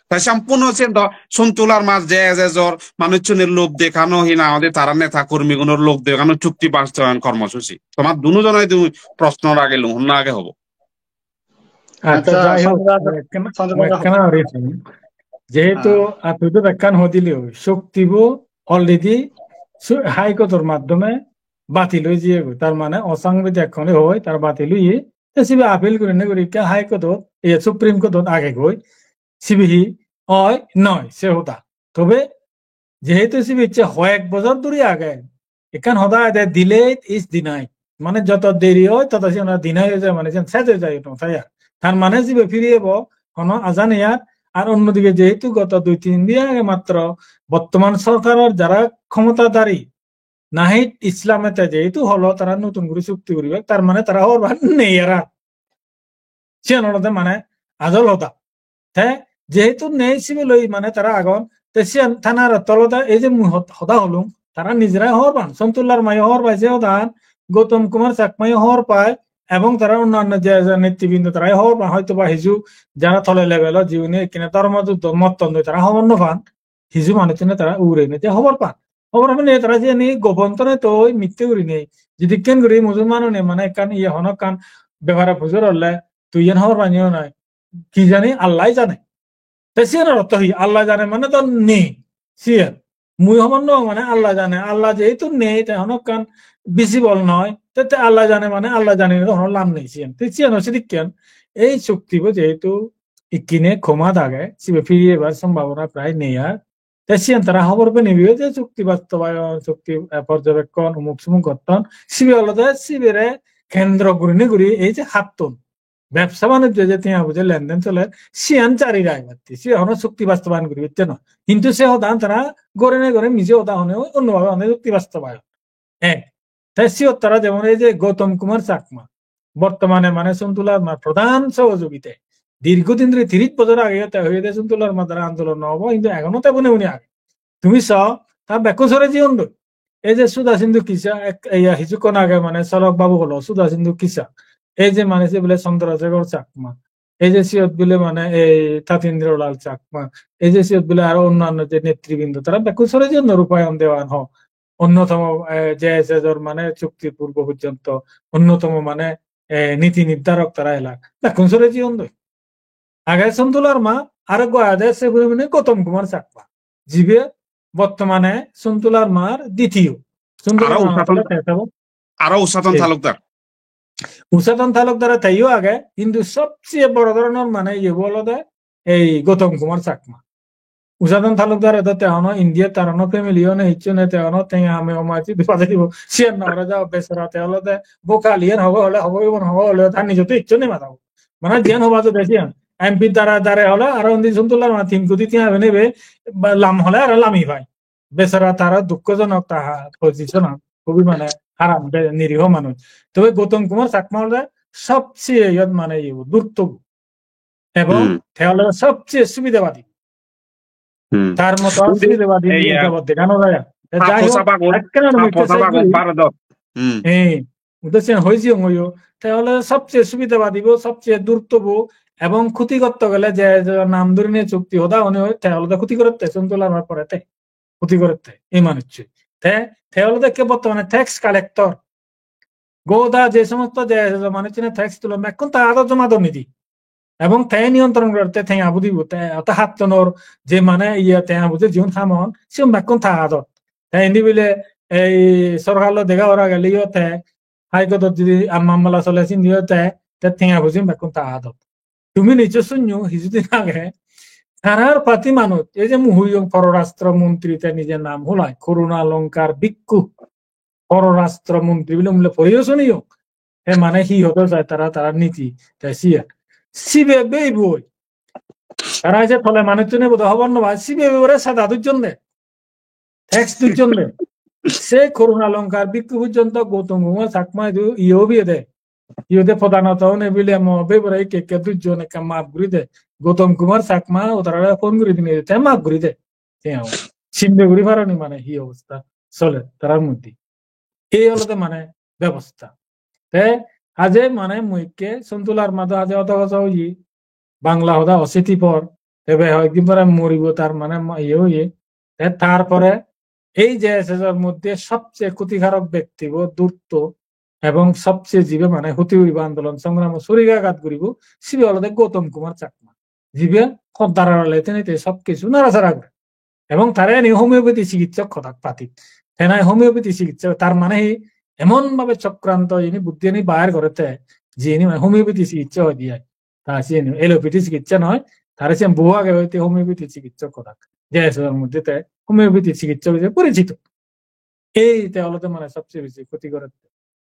Te sompurno sen do Sontu Larma, J S S-or manuchchunor lob dekhano, hi nang hoide tara neta kormigunor lob dekhano chukti bastobayon kormosuchi. Tomar duno jonore mui proshno ragelung, honna age hobo. Acha, acha, jai hok, Sanjay da, mui ekkena, Sanjay mui da. Ekkena hori, jehetu, ah, tui do ekkan hodili oi, chuktibo already su-, High Court-or maddhome batil oi jiyegoi. Tar mane osangbidanik hoi, tar batil oye. Te sibe appeal gurinei guri ekka High Court-ot, iye, Supreme Court-ot agegoi. Sibe hi oi noi se hoda. Tobe jehetu sibe icche hoyek bojor dhuri age, ekkan hoda age de, "Delayed is denied." Mane joto deri oi, toto siyan deny oi jai, mane siyan sej oi jai, no thai ar. Tar mane sibe firi ebo, hono aja nei ar. Ar onnodige jehetu goto dui tin din age matro bottoman sorkaror jara khomotadari, Nahid Islam-e te jehetu holo tara notun guri chukti guribak, tar mane tara hobor pan nei ar. Siyan olode mane ajol hoda. Te jehetu nei sibe loi mane tara agon, te siyan thanar ortho olode ei je mui hot-, hoda holung, tara nijera hobor pan, Sontu Larma-yo hobor pai se hodan, Gautam Kumar Chakma-yo hobor pai, ebong tara onnanno je, je netribindo tara hobor pan, hoyto ba hiju jara tole level-o jiune ekkene dhormo juddho motton doi tara hobor no pan. Hiju manuchchune tara uguredi je hobor pan. Hobor pene tara jiyeni gopon tore toi mitte gurinei. Jidikken guri Musulmanune mane ekkan iye hono ekkan bepare pujor olle tui iyen hobor panye noi. Ki jani Allah jane. Te siyen ortho hi? Allah jane mane to nei. Siyen. Mui hobor no pang mane Allah jane. Allah jehetu nei, te hono ekkan visible noi. Te, te Allah jane mane Allah jane to hono lam nei siyen. Te siyen oi sidikken. Ei chuktibo jehetu ikkine komat age, sibe firi ebar sombhabona prai nei ar. Te siyen tara hobor penibe je chukti bastobayon, chukti, eh, porjobekkon, umuk sumuk gotton. Sibe olode sibere kendro gurinei guri ei je hattun, bebsa banijjo je tenga poije lenden soler, siyan jari raibatte. Sibe hono chukti bastobayon guribatte noi. Hintu se hodan tara gorinei gore mije hoda hone, oi onno bhabe hone chukti bastobayon. Ek, te siyot tara jemon ei je Gautam Kumar Chakma, bortomane mane Sontu Larmar prodhan sohojogite. Dirghodin dhori tiris bojor age te hoyede Sontu Larma dara andolon no obo, hintu egono te bune bune age. Tumi so, ta bekkun sore jiyon doi. Ei je Sudha Sindhu Kisa, ek, ei, ei, hijukkon age mane Solok babu holo, Sudha Sindhu Kisa. Ei je mane se bole Chandrasekhar Chakma. Ei je siyot bile mane ei Tatindra Lal Chakma, ei je siyot bile aro onnanno je netribindo, tara bekkun sore jiyon, Rupayon Dewan ho, onnotomo, eh, J S S-or mane chukti purbo porjonto onnotomo mane, eh, niti nirdarok tara elak. Bekkun sore jiyon doi. Age Sontu Larma, aro go age se puri mane Gautam Kumar Chakma. Jibe bortomane Sontu Larmar ditiyo. Sontu Larmar Usha Ton-, te sabo. Aro Usha Ton Talukdar. Usha Ton Talukdar teyo age, hintu sobcheye boro dhoronor mane iye bo olode ei Gautam Kumar Chakma. Usha Ton Talukdar edo te hono India tar hono family-o nei, hissu nei, te hono tenga ame oma hissu di pade dibo. Siyan no ore jao besara, te olode bokal iyan hobo hole hobo, ibon hobo hole tar nijotte hissu nei mada. Mane jiyan hoba jode siyan. M P dare dare hole aro undi Sontu Larma tin koti tenga pene be, ba lam hole aro lami pai. Besara tara dukkojonok ta ha-, position an. Hubi mane haram be-, niriho manuj. Tobe Gautam Kumar Chakma olode sobcheye iyot mane iye durto. Ebong Hmm. te olode sobcheye subidabadi. Hmm. Tar moto Undi subidabadi ei, niye ah, jabot dega no jai. Te jai hok, sapagun, ekkena no sapo mitte sapagun sai Bharodot. Hmm. Ei, ude sen hoi jiyong oyo. Te olode sobcheye subidabadi bo, sobcheye durto bo, ebong khuti gotte gele je, je nam dhorine chukti hoda hone oi, te olode khuti gorotte, Sontu Larmar pore te. Khuti gorotte, ei manuccho. Te, te olode ekke bottomane tax collector. Goda je somosto je, je manucchune tax tulon, bekkun ta adot joma don nidi. Ebong te niyontron gorotte tenga budibo, te, te hattonor je mane iye tenga budi jiun hamon, siun bekkun ta adot. Te indi bile ei sorkarlo dega ora geliyo te, High Court-ot jodi am-, mamala sole sindiyo te, te tenga buji bekkun ta adot. Tumi nijo sunyo, hisudin age, tarar party manuj, ei je mui hoyong pororastro montri te nije nam hulai, Karuna Lankar Bhikkhu, pororastro montri bile mule poriyo suniyong. He mane hi hodo jai tara, tara niti, te siya. Sibe beibo. Tara je tole manuchchune bodo hobor no pai, sibe bore sada dujjon de. Tax dujjon de. Se Karuna Lankar Bhikkhu pojjonto Gautam Kumar Chakma idu iyo biye de. Iyo de prodhanota une bile mo bebore ikke ikke dujjon ekka maaf guri de. Gautam Kumar Chakma o tarare phone guri dine te maaf guri de. Te amo. Sinde guri paroni mane hi obosta sole tarar moddhe. Ei olode mane bebosta. Te aje mane mui ikke Sontu Larma do aje oto hoja oye, Bangla hoda ositi por, tebe hoyekdin pore moribo tar mane ma-, iye oye. Te tar pore ei je S S-or moddhe sobcheye khotikarok bektibo durto ebong sobcheye jibe mane hoti guribo andolon songramot surigagat guribo, sibe olode Gautam Kumar Chakma. Jibe hoddarar ole tene te sob kichu narasara gore. Ebong tare eni homeopathy chikitsok hodak patit. Te nai homeopathy chikitsok, tar mane hi emon bhabe chokranto ini buddhi ani bair gore te, je ini mane homeopathy chikitsok hoi diye. Ta siyeni allopathy chikitsa noi, tare siyen bohu age hoite homeopathy chikitsa hodak. Je S S-or moddhe te homeopathy chikitsa hoi porichito. Ei te olode mane sobcheye besi khoti gore.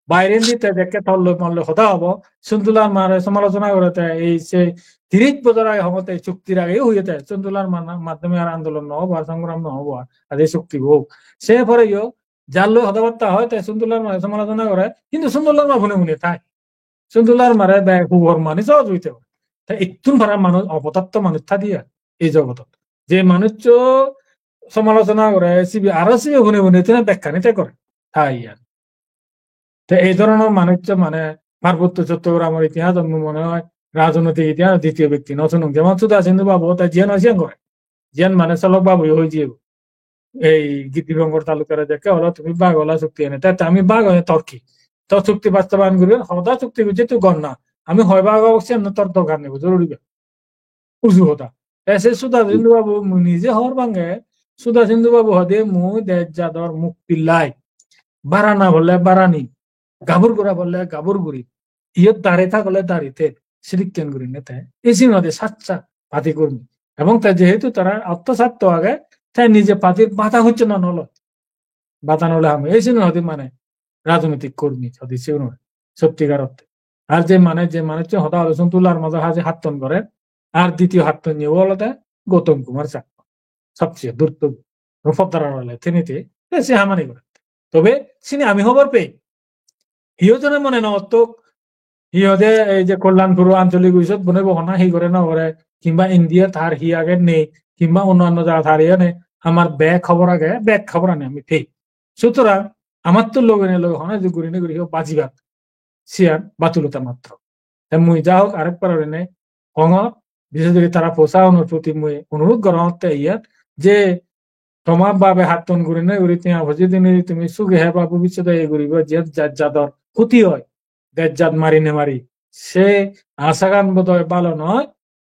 Bairendi te jekke tolloi molloi hoda hobo, Sontu Larmare somalochona gore te ei se tiris bojor age homotte chuktir age hoye te Sontu Larmar maddhome ar andolon no hobo, ar songram no hobo, ar ade chukti bo. Se pore yo jar loi hoda batta hoy te Sontu Larmare somalochona gore, hintu Sontu Larma phone phone thai. Sontu Larmare bek hubor mani sohoj oite pare. Te ittun para manuj, opodatto manuj thadi ar ei jogodot. Je manuccho somalochona gore, sibe aro sibe hune hune tene bekkani te gore. Ta iyan. Te ei dhoronor manuccho mane Parbotto Chottogramor itihasot mui mone hoy rajnoitik itihasot ditiyo bekti no sunung. Jemon Sudha Sindhu babu te jiyan oi siyan gore. Jiyan mane Solok babu yo hoi jiyebo. Ei Gi-, Dipankar Talukdare jekke holo tumi bag ola chukti ene. Te, te ami bag ene tor hi? Tor chukti bastobayon guribar, hoda chukti gojje tui gor na. Ami hoi bag obak siyan tor dorkar nei, joruri bag. Uju hoda. Te se Sudha Sindhu babu mui nije hobor pange, Sudha Sindhu babu hoide mui dej jador mukti lai. Barana bole barani. Gabur gura bole gabur guri. Iyot dari thagole dari te. Sidikken gurinei te. Ei sigun hoide saccha party kormi. Ebong te jehetu tara ortho sartho age, te nije party-r bada hocche na nolo. Bada nole ham. Ei sigun hoide mane rajnoitik kormi, hoide sigun hoide sottikar orthe. Ar je mane, je manuccho hoda hoda Sontu Larmar maje haje hatton gore, ar ditiyo hatton ye olode Gautam Kumar Chakma. Sobcheye durto. Ro poddarar ole tenite, te se hamani gore. Tobe sini ami hobor pei. Hiyo jone mone no ottok, hi hoide ei je Kalyanpur ancholik office-ot bone bo hona hi gore no gore, kimba India tar hi age nei, kimba onno onno jaga tar iye nei, amar bek hobor age, bek hobor ani ami pei. Sutorang, amattun loge ne loge hona je guri ne guri hiyo bajibak. Siyan batulota matro. Te mui ja hok arekbar gurinei hongor, bishes guri tara posa unor proti mui onurot gorongotte iyan je toma babe hatton gurinei guri tenga poje dinei tumi suge heba bobissote iye guriba je ja-, jador hoti oi, dej jat mari ne mari. Se asagan bodoi balo noi,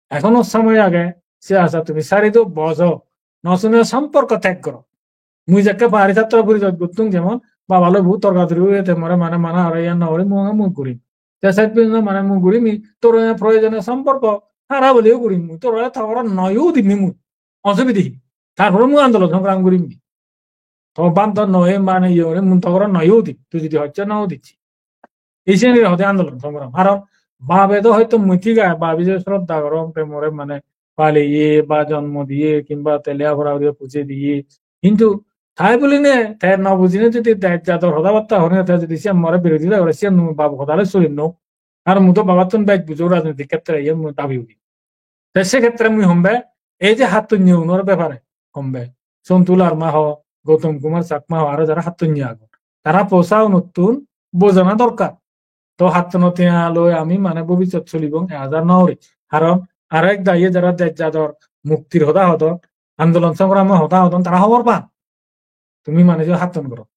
ekhono somoy age, se asa tumi sari do bojo, no sune somporko teg goro. Mui jekke pari satro porishod gottung jemon, baba loi bu torka torki oye te more mane mana aro iyan no gori mui mui gurim. Te sej pojjonto mane mui gurim, tor proyojone somporko hara boliyo gurim mui, tor togoro noyo dim mui. Osubide hi? Tar pore mui andolon songram gurim. To bando noye mane iye ore mui togoro noyo dim, tui jodi hoccho no udicchi. Ei siyeni hoide andolon songram. Karon Babe do hoito mui thik age, babi je sroddha gorong, te more mane paliye ba jonmo diye kimba te lepora guriye puje diye. Hintu tai buli ne, te no bujine jodi dej jador hoda batta hone, te jodi siyan more birodita gore, siyan mui babu hoda loi solim no. Ar mui do babattun bej bujo rajnitik khetre, iyan mui dabi uri. Te se khetre mui hombe, ei je hattonye unor bepare hombe, Sontu Larma ho, Gautam Kumar Chakma ho, aro jara hattonye agon, tara posa unottun bojana dorkar. To hattono tenga loi ami mane bobisot solibong, e hajar no uri. Karon aro ek dagi jara dej jador, muktir hoda hodon, andolon songramo hoda hodon, tara hobor pan. Tumi mane je hatton gorot.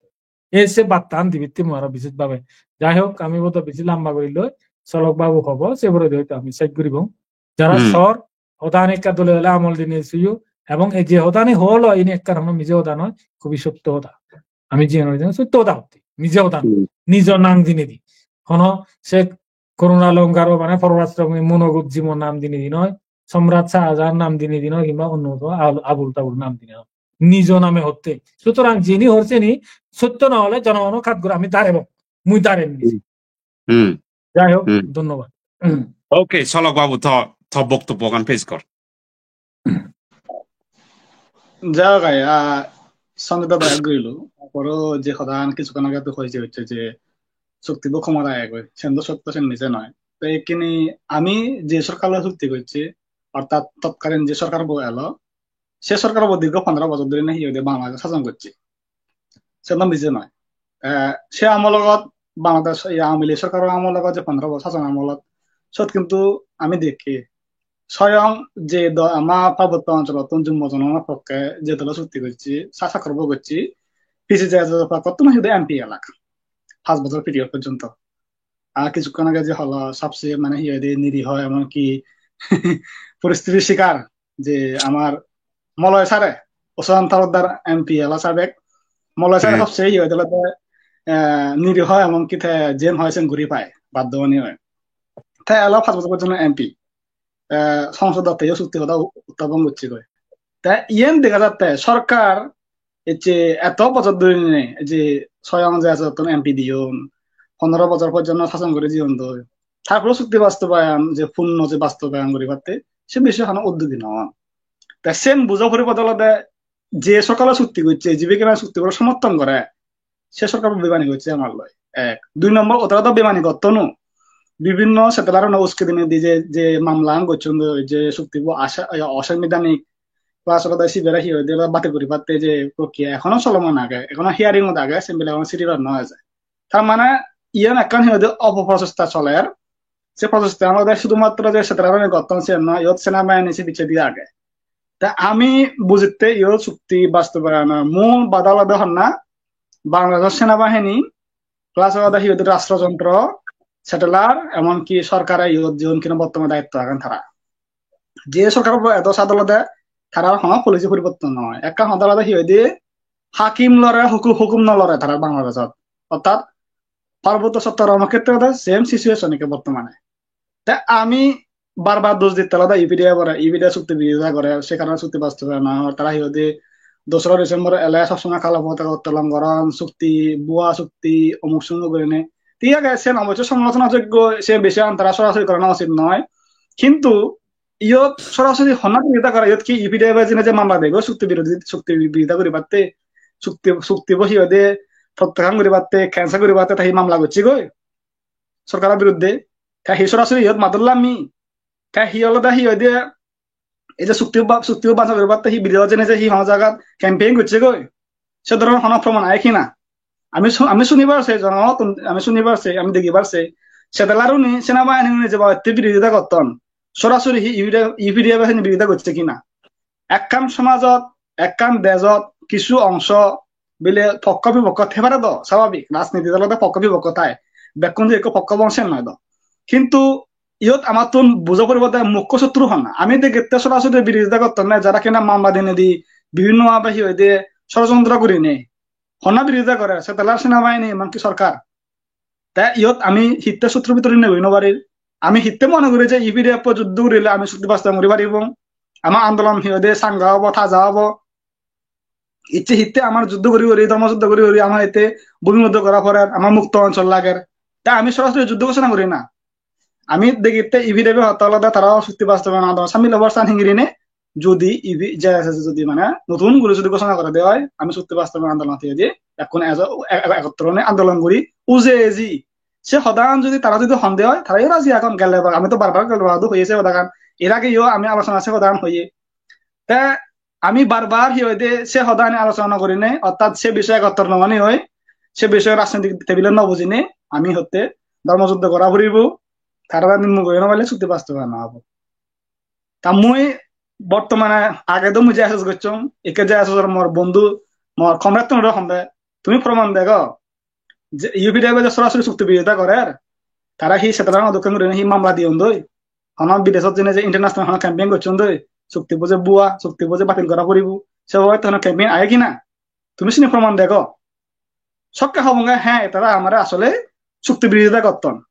Ei se battan dibitte mui aro bises bhabe. Jai hok, ami bodo besi lamba guri loi, Solok babu hobo, se poredi hoito ami sej guribong. Jara Hmm. sor, hodani ekka dole dole amol dinei suyo, ebong ei je hodani holo, ini ekkan hono mije hoda noi, khubi sotto hoda. Ami jiyan hoide sotto hoda hotte, mije hoda noi. Hmm. Nijo nang dinei di. Hono se Karuna Langkar o mane Porbastromik Monogut Jimo nam dinei di noi, Somrat Shah Jahan nam dinei di noi, kimba onno to al-, abul tabul nam dinei noi. Nijo name hotte. Sutorang jini horseni sotto na hole jonogono khat gora ami darebo. Mui darem ni. Hmm. Hmm. Jai hok, Hmm. dhonnobad. Hmm. Okay, Solok babu, to, to boktobbogan pej gor. Jai hok, ah, Sanjay dada ek gurilo. Taporeo je hodan kichukkan age to hoye je hoche je shokti bo khomota ek oi. Sen do sotto, sen mije noi. To ekkini ami je sorkar loi chukti gocchi, ortat totkalin je sorkar bo elo, se sorkar bo dirgho pondro bojor dhori nahi ode Bangladesh sason gocche. Se do mije noi. Eh, se amologot Bangladesh, ei Awami League sorkaro amologot je pondro bojor sason amolot, sot kintu ami dekki, soyong je do-, ama parbotto oncolottun Jummo Jonogor pokke je dolo chukti gocchi, sa-, sakkorbo gocchi, P C J S-or pokkottun hudu M P elak. Paanch bojor period porjonto. Ar kichukkan age je holo, sabse mane hi hoide niriho, emon ki poristiti shikar, je amar Moloi sare, Oshan Talukkar M P elo sabek, Moloi sare Hmm. sabse hi hoide olode, eh, niriho, emon ki te jen hoi sen guri pai, baddo oni oi. Te elo paanch bojor porjonto M P. Eh, songsodot teyo chukti hoda u-, utthappon gocche goi. Te iyen dega jatte sorkar ecche eto bojor dhuri ne je soyong je ajottun M P diyon, pondro bojor porjonto sason guri jiyon doi. Tar pore chukti bastobayon je punno je bastobayon guribatte se bishoye hono uddogi no on. Te sen bujo poribo olode je sorkar loi chukti gocche, jibe kina chukti gora somorthon gore, se sorkar bebani gocche amar loi. Ek. Dui nombor, otara do bebani gotton o. Bibhinno settler-uno uske dinei di je, je mamla an gocchon do, je chukti bo asa-, ya, osangbidanik, plus olode sibere hi hoide batil guribatte je prokriya ekhono cholomon age, ekhono hearing-ot age, sen bile ekhono siribar no eje. Tar mane iyen ekkan hi hoide opoprochesta soler. Se prochesta olode sudumatro je settler-une gotton siyen noi, iyot senabahini se picchedi age. Te ami bujitte iyot chukti bastobayanor mul bada olode honna, Bangladeshor senabahini, plus olode hi hoide rashtrojontro, settler, emonki sorkare iyot jiun kino bortomane daitto agon tara. Je sorkar bo edo sad olode tarar hono policy poriborton noi. Ekkan hoda olode hi hoide hakim lore, huku-, hukum no lore tara Bangladeshot. Orthat Parbotto Chottogramor khetre olode same situation ikke bortomane. Te ami bar bar dos ditte olode U P D F ore, U P D F chukti birodita gore, se karone chukti bastobayan no or, tara hi hoide dosra December ele sob somoi kalo potaka uttollon goron, chukti, bua chukti, omuk somuk gurinei. Thik age, sen obosso somalochona joggo, se bishoyan tara sorasori gorana uchit noi. Hintu iyot sorasori honna birodita gore, iyot ki U P D F e jeinei je mamla degoi, chukti birodhi, chukti birodita guribatte, chukti, chukti bo hi hoide protyahan guribatte, cancel guribatte, te hi mamla gocche goi sorkaro biruddhe? Te hi sorasori iyot madollam mi? Te hi olode hi hoide ei je chukti ba-, chukti bo bangsa guribatte hi birodhi jeinei je hi hono jagat campaign gocche goi? Se dhoronor hono proman age kina? Ami su-, ami sunibar sei, jonogonottun ami sunibar sei, ami degibar sei, settler-une, senabahini-une je babotte birodita gotton, sorasori hi U P D F, U P D F e hini birodita gocche kina? Ekkan somajot, ekkan dejot kichu ongso bile pokko bipokko thei pare do, sababik, rajnitit olode pokko bipokko thai, bekkun je ekko pokko bong sen noi do. Hintu iyot amattun bujo poribo de mukko sotru honna. Ami degitte sorasori birodita gottonne, jara kina mamla dinei di bibhinno bhabe hi hoide sorojontro gurinei honna birodita gore, settler, senabahini, emonki sorkar. Te iyot ami hitte sutro bidore nei guri no parir? Ami hitte mone guri je U P D F o juddho gurile ami chukti bastobayan guri paribong? Ama andolon hi hoide changa obo, taja obo? Icche hitte amar juddho guri guri, dhormo juddho guri guri amar hitte bhumibuddo gora porer, amar mukto onchol lager? Te ami sorasori juddho ghosona guri na. Ami degitte ibi debe hotte olode tara sukti bastobayon andolon samil obar san hingirine, jodi ibi J S S jodi mane notun guri jodi ghosona gore de oi, ami sukti bastobayon andolon tiyedi ekkun ejo-, e-, e-, ekottor one andolon guri uje eji. Se hodan jodi tara jodi honde oi, tara yo raji agon gelle bar, ami to bar bar gelle bar hoye se hodagan. Er ageyo ami alochona se hodan hoye. Te ami bar bar hi hoide se hodani alochona no gorine, ortat se bishoye ekottor no oni oi, se bishoye rajnitik tebile no bujine, ami hotte dhormo juddho gora puribo, tara nimmo gori no palle sukti bastobayon no obo. Ta mui bortomane age do mui J S S gocchong, ikke J S S or mor bondhu, mor comrade tunore honde, tumi proman dego, je U P W je sorasori sukti birodita gorer, tara hi settler-o dokken gurinei hi mamla diyon doi, hono bidesot jeinei je international hono campaign gocchon doi, sukti bo je bua, sukti bo je batil gora puribo, se hono campaign age ki na? Tumi sini proman dego. Sokke hobonge, he, tara amare asole sukti birodita gotton,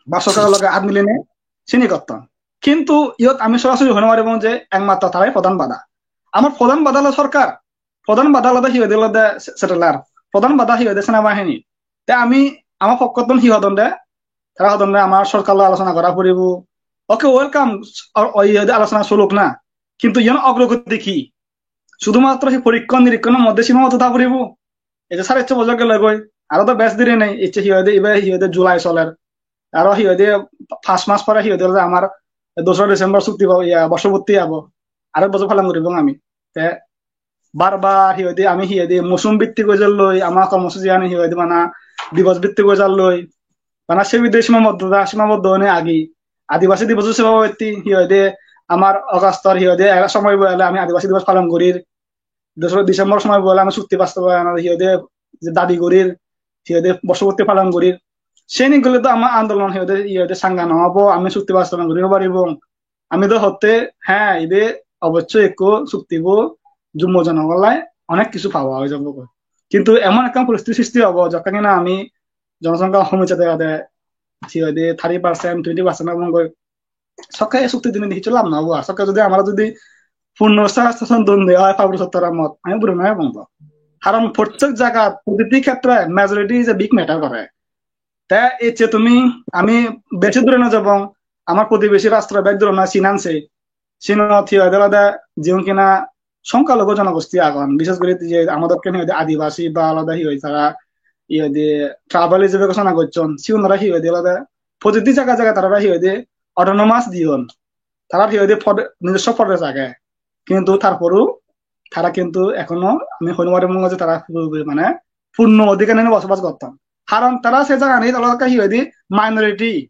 ba sorkaror loge at milinei sini gotton. Kintu iyot ami sorasori hoi no paribong je ekmatro tarai prodhan bada. Amar prodhan bada olo sorkar, prodhan bada olode hi hoide olode settler, prodhan bada hi hoide senabahini. Te ami ama pokkottun hi hodon de, tara hodon de amar sorkar loi alochona gora puribo. Okay, welcome, o, o, hi hoide alochona soluk na, kintu iyan ogrogoti hi? Sudumatro hi porikkon nirikkon moddhe sibabotto tha puribo? Ei je sare soi bojor gelo goi, aro do bej deri nei, ecche hi hoide, ibe hi hoide July soler. Aro hi hoide, pas mas pore hi hoide olode amar dosra December sukti bo-, iya, borsoputti abo. Aro bojor palon guribong ami. Te bar bar hi hoide, ami hi hoide, mosum bhittik oi jalloi, ama kormosuji ani hi hoide, bana dibos bhittik oi jalloi. Bana se bidire simaboddo, simaboddo onei agi. Adibasi diboso se babotte hi hoide, amar Augustor hi hoide, ek somoy bo ele ami Adibasi dibos palon gurir. Dosra December somoy bo ele ami sukti bastobayon hi hoide, je dabi gurir, hi hoide, borsoputti palon gurir. Seni gole do ama andolon hi hoide, hi hoide, sanga no obo, ami sukti bastobayon guri no paribong. Ami do hotte, he, ibe obossoi ekko sukti bo jummo jonogollai onek kisu pawa oi jabo goi. Kintu emon ekkan poristiti sristi obo, jokke kina ami jonosongkha homi jade jade, hi hoide, thirty percent, twenty percent obong goi. Sokke ei sukti dinei hissu lab no obo. Ar sokke jodi amara jodi purno sason don de oi Parbotto Chottogram-ot, ami buro no obong do. Karon prottek jagat, protiti khetre majority is a big matter gore. Te ecche tumi, ami besi dure no jabong, amar protibesi rastro bej dure noi, Chin anse. Chinot hi hoide olode jiun kina songkha loghu jonogosti agon, bishes guri je ama dokken hi hoide Adibasi ba olode hi hoide tara hi hoide tribal ijebe ghosona gocchon, sigunore hi hoide olode protiti jaga jaga tarare hi hoide autonomous diyon, tarar hi hoide pod-, nijosso prodesh age, kintu tarporu tara kintu ekhono ami hoi no parim je tara purapuri mane purno odhikar niye bosobas gotton. Karon tara se jaganit olode hi hoide minority,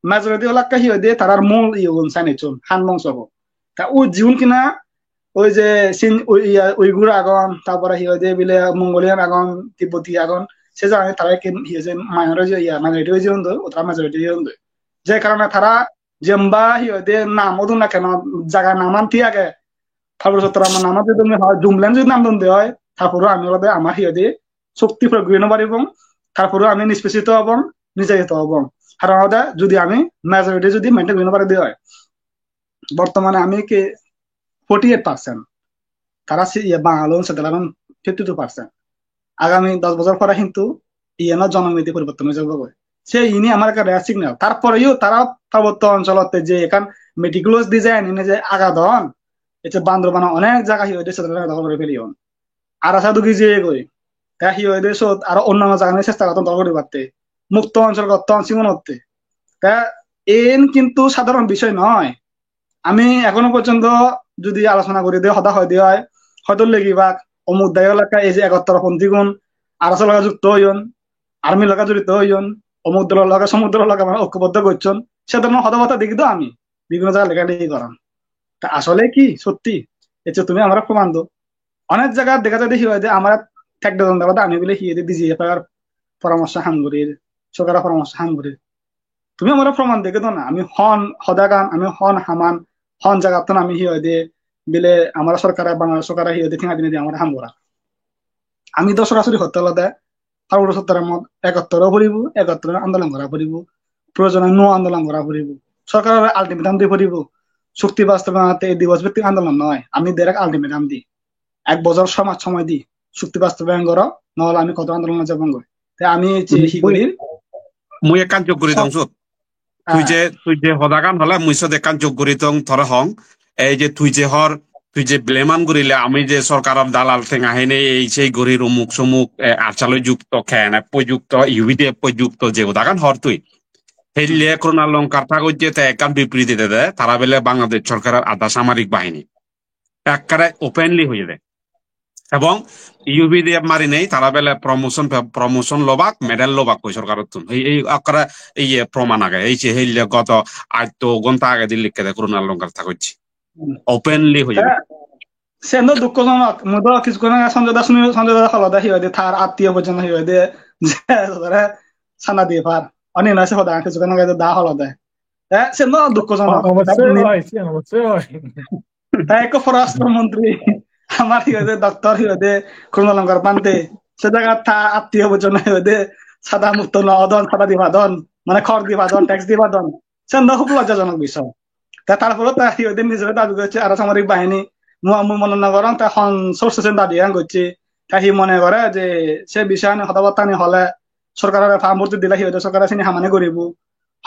majority olakke hi hoide tarar mul iyegun Chinese-un, Han bongsogun. Ta ui jiun kina oi je Chin, ui, iya, Uighur agon, tarpore hi hoide bile Mongolian agon, Tibboti agon, se jaganit tara ekkin hi hoide minority, iya, minority oi jiyon do, tara majority oi jiyon do. Je karone tara jemba hi hoide nam odun na keno, jaga naman thik age, Parbotto Chottogram nam jodi ami hoi, Jumland jodi nam don de oi, tarpore ami olode amar hi hoide sukti proyog guri no paribong, tarpore ami nispesito obong, nijajito obong. Karon olode jodi ami majority jodi maintain guri no pari de oi, bortomane ami ki forty eight percent, tara se iye Bangalun, settlerun fifty two percent. Agami dos bojor pore hintu iyeno jonomiti poriborton oi jabo goi. Se ini amar ekkan red signal. Tarporeyo tara parbotto oncholotte je ekkan meticulous design ine je agadon, ecche Bandarbana onek jaga hi hoide settler dogol guri peleyon. Aro sadu gije goi. Te hi hoide sot aro onnanno jaganit chesta gotton dogol guribatte. Mukto onchol gotton sigun otte. Te en kintu sadharon bishoy noi. Ami ekhono porjonto jodi alochona guri de, hoda hoi de oi, hoyto legibak omuk dagi olakke ei je ekottor ponthi gun R S S loge jukto oyon, army loge jorito oyon, omuk dolor loge, somuk dolor loge mane oikkoboddho gocchon, se dhoronor hoda bata degi do ami bibhinno jagat lega legi goron. Ta asole ki sotti? Ecche tumi amare proman do. Onek jagat dega jai de hi hoide amare tek dedon de olode ami bile hi hoide D G F I-r poramorso ham gurir, sorkaro poramorso ham gurir. Tumi amare proman dege do na, ami hon hodagan, ami hon haman, hon jagattun ami hi hoide bile amare sorkare, Bangladesh sorkare hi hoide tenga dinei di amare ham gora. Ami do sorasori hotte olode Parbotto Chottogram-ot ekottor o poribo, ekottor andolon gora poribo, proyojone nuo andolon gora poribo, sorkarore ultimatum di poribo, sukti bastobayonatte ei dibos bhittik andolon noi, ami direct ultimatum di. Ek bojor somoy, somoy di, sukti bastobayon goro, nohole ami kotor andolonot jebongoi. Te ami je hi mui, gorir? Mui ekkan jog guri dong sot. Tui je, tui je hodagan hole mui sot ekkan jog guri tong tore hong. Ei je tui je hor, tui je blame an gurile ami je sorkaror dalal tenga hene ei sei gurir umuk sumuk, eh, arsaloi jukto, K N F oi jukto, U P D F oi jukto je hodagan hor tui. Helle Krunal Longkar thagoj je te ekkan bibriti dede, tara bele Bangladesh sorkaror adha samarik bahini. Ekkere openly hoyede. Ebong U P D F marinei tara bele promotion pe-, promotion lobak, medal lobak koi sorkarottun. Ei, ei ekkere iye proman age. Ei je helle goto atto gonta agedi likkede Krunal Longkar thagoj. Hmm. Openly hoyede. Sen do dukkojonok, mui do kissukkon age Sanjay Da suni, Sanjay Da holode hi hoide tar attiyo pojjonto hi hoide je tore sana diye par. Oni noi se hoda kissukkon age da holode. Eh, sen do dukkojonok. Obossoi oi, sen obossoi oi. Te ekko porastor montri, amar hi hoide, doctor hi hoide, Krunal Longkar Bhante. Se jagat ta attiyo pojjonto hi hoide, sada mukto no odon, sada di padon, mane kor di padon, tax di padon. Sen do hub lojjajonok bisoy. Te tar pore ta hi hoide nijore dabi gocche, adha samarik bahini, mui, mui mone no gorong, te hon source sen dabi an gocche. Te hi mone gore je se bishoyani hodabattani hole sorkarore pamurti dile hi hoide sorkare sini hamani guribo.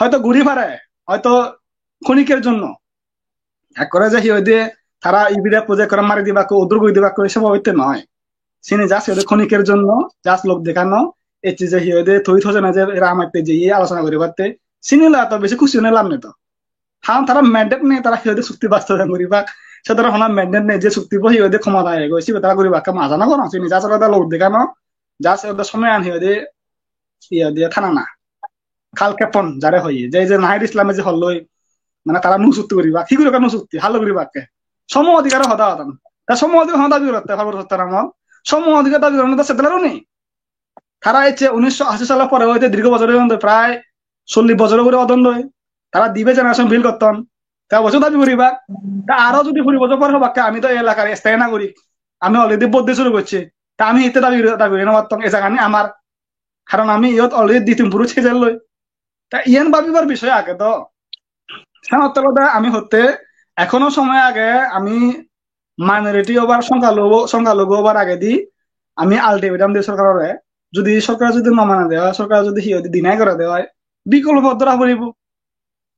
Hoyto guri pare, hoyto khoniker jonno. Ekkore je hi hoide tara ibire puje ekkore mari dibakko, uddur guri dibakko, se babotte noi. Sini just hi hoide khoniker jonno, just lok dekhano, ecche je hi hoide tui thojone je era amatte je iye alochona guribatte, sini loi eto besi khushi one lab nei to. Karon tara mandate nei, tara hi hoide chukti bastobayon guribak. Se dhoro hono mandate nei je chukti bo hi hoide khomota ego, sibe tara guribak, maja no gorong, sini just olode lok dekhano, just olode somoyan hi hoide, hi hoide thanana. Kalkepon jare hoye, je, je Nahid Islame je holloi, mane tara nu chukti guribak, hi guribak nu chukti, halo guribakke. Somo odhikar hoda hodon. Ta somo odhikar hoda dabi gorotte, Parbotto Chottogram, somo odhikar dabi goronne do settler uni. Tara ecche unisho ashi salo pore hoite dirgho bojor oyon doi, prai chollish bojor ugure odon doi. Tara dibe generation build gotton. Ta obossoi dabi guribak. Ta aro jodi kuri bojor pore hobakke ami do ei elakar sthayi nagorik. Ami already vote di suru gocchi. Ta ami hitte dabi guri, dabi guri no pattung? Ei jagani amar. Karon ami iyot already di tin purus hejelloi. Ta iyen babibar bisoy age do. Senotte olode ami hotte ekhono somoy age, ami minority obar, songkhalughu, songkhalughu obar agedi ami ultimatum di sorkarore. Jodi sorkare jodi no mane de oi, sorkare jodi hi hoide deny gore de oi, bikolpo pod dhora poribo.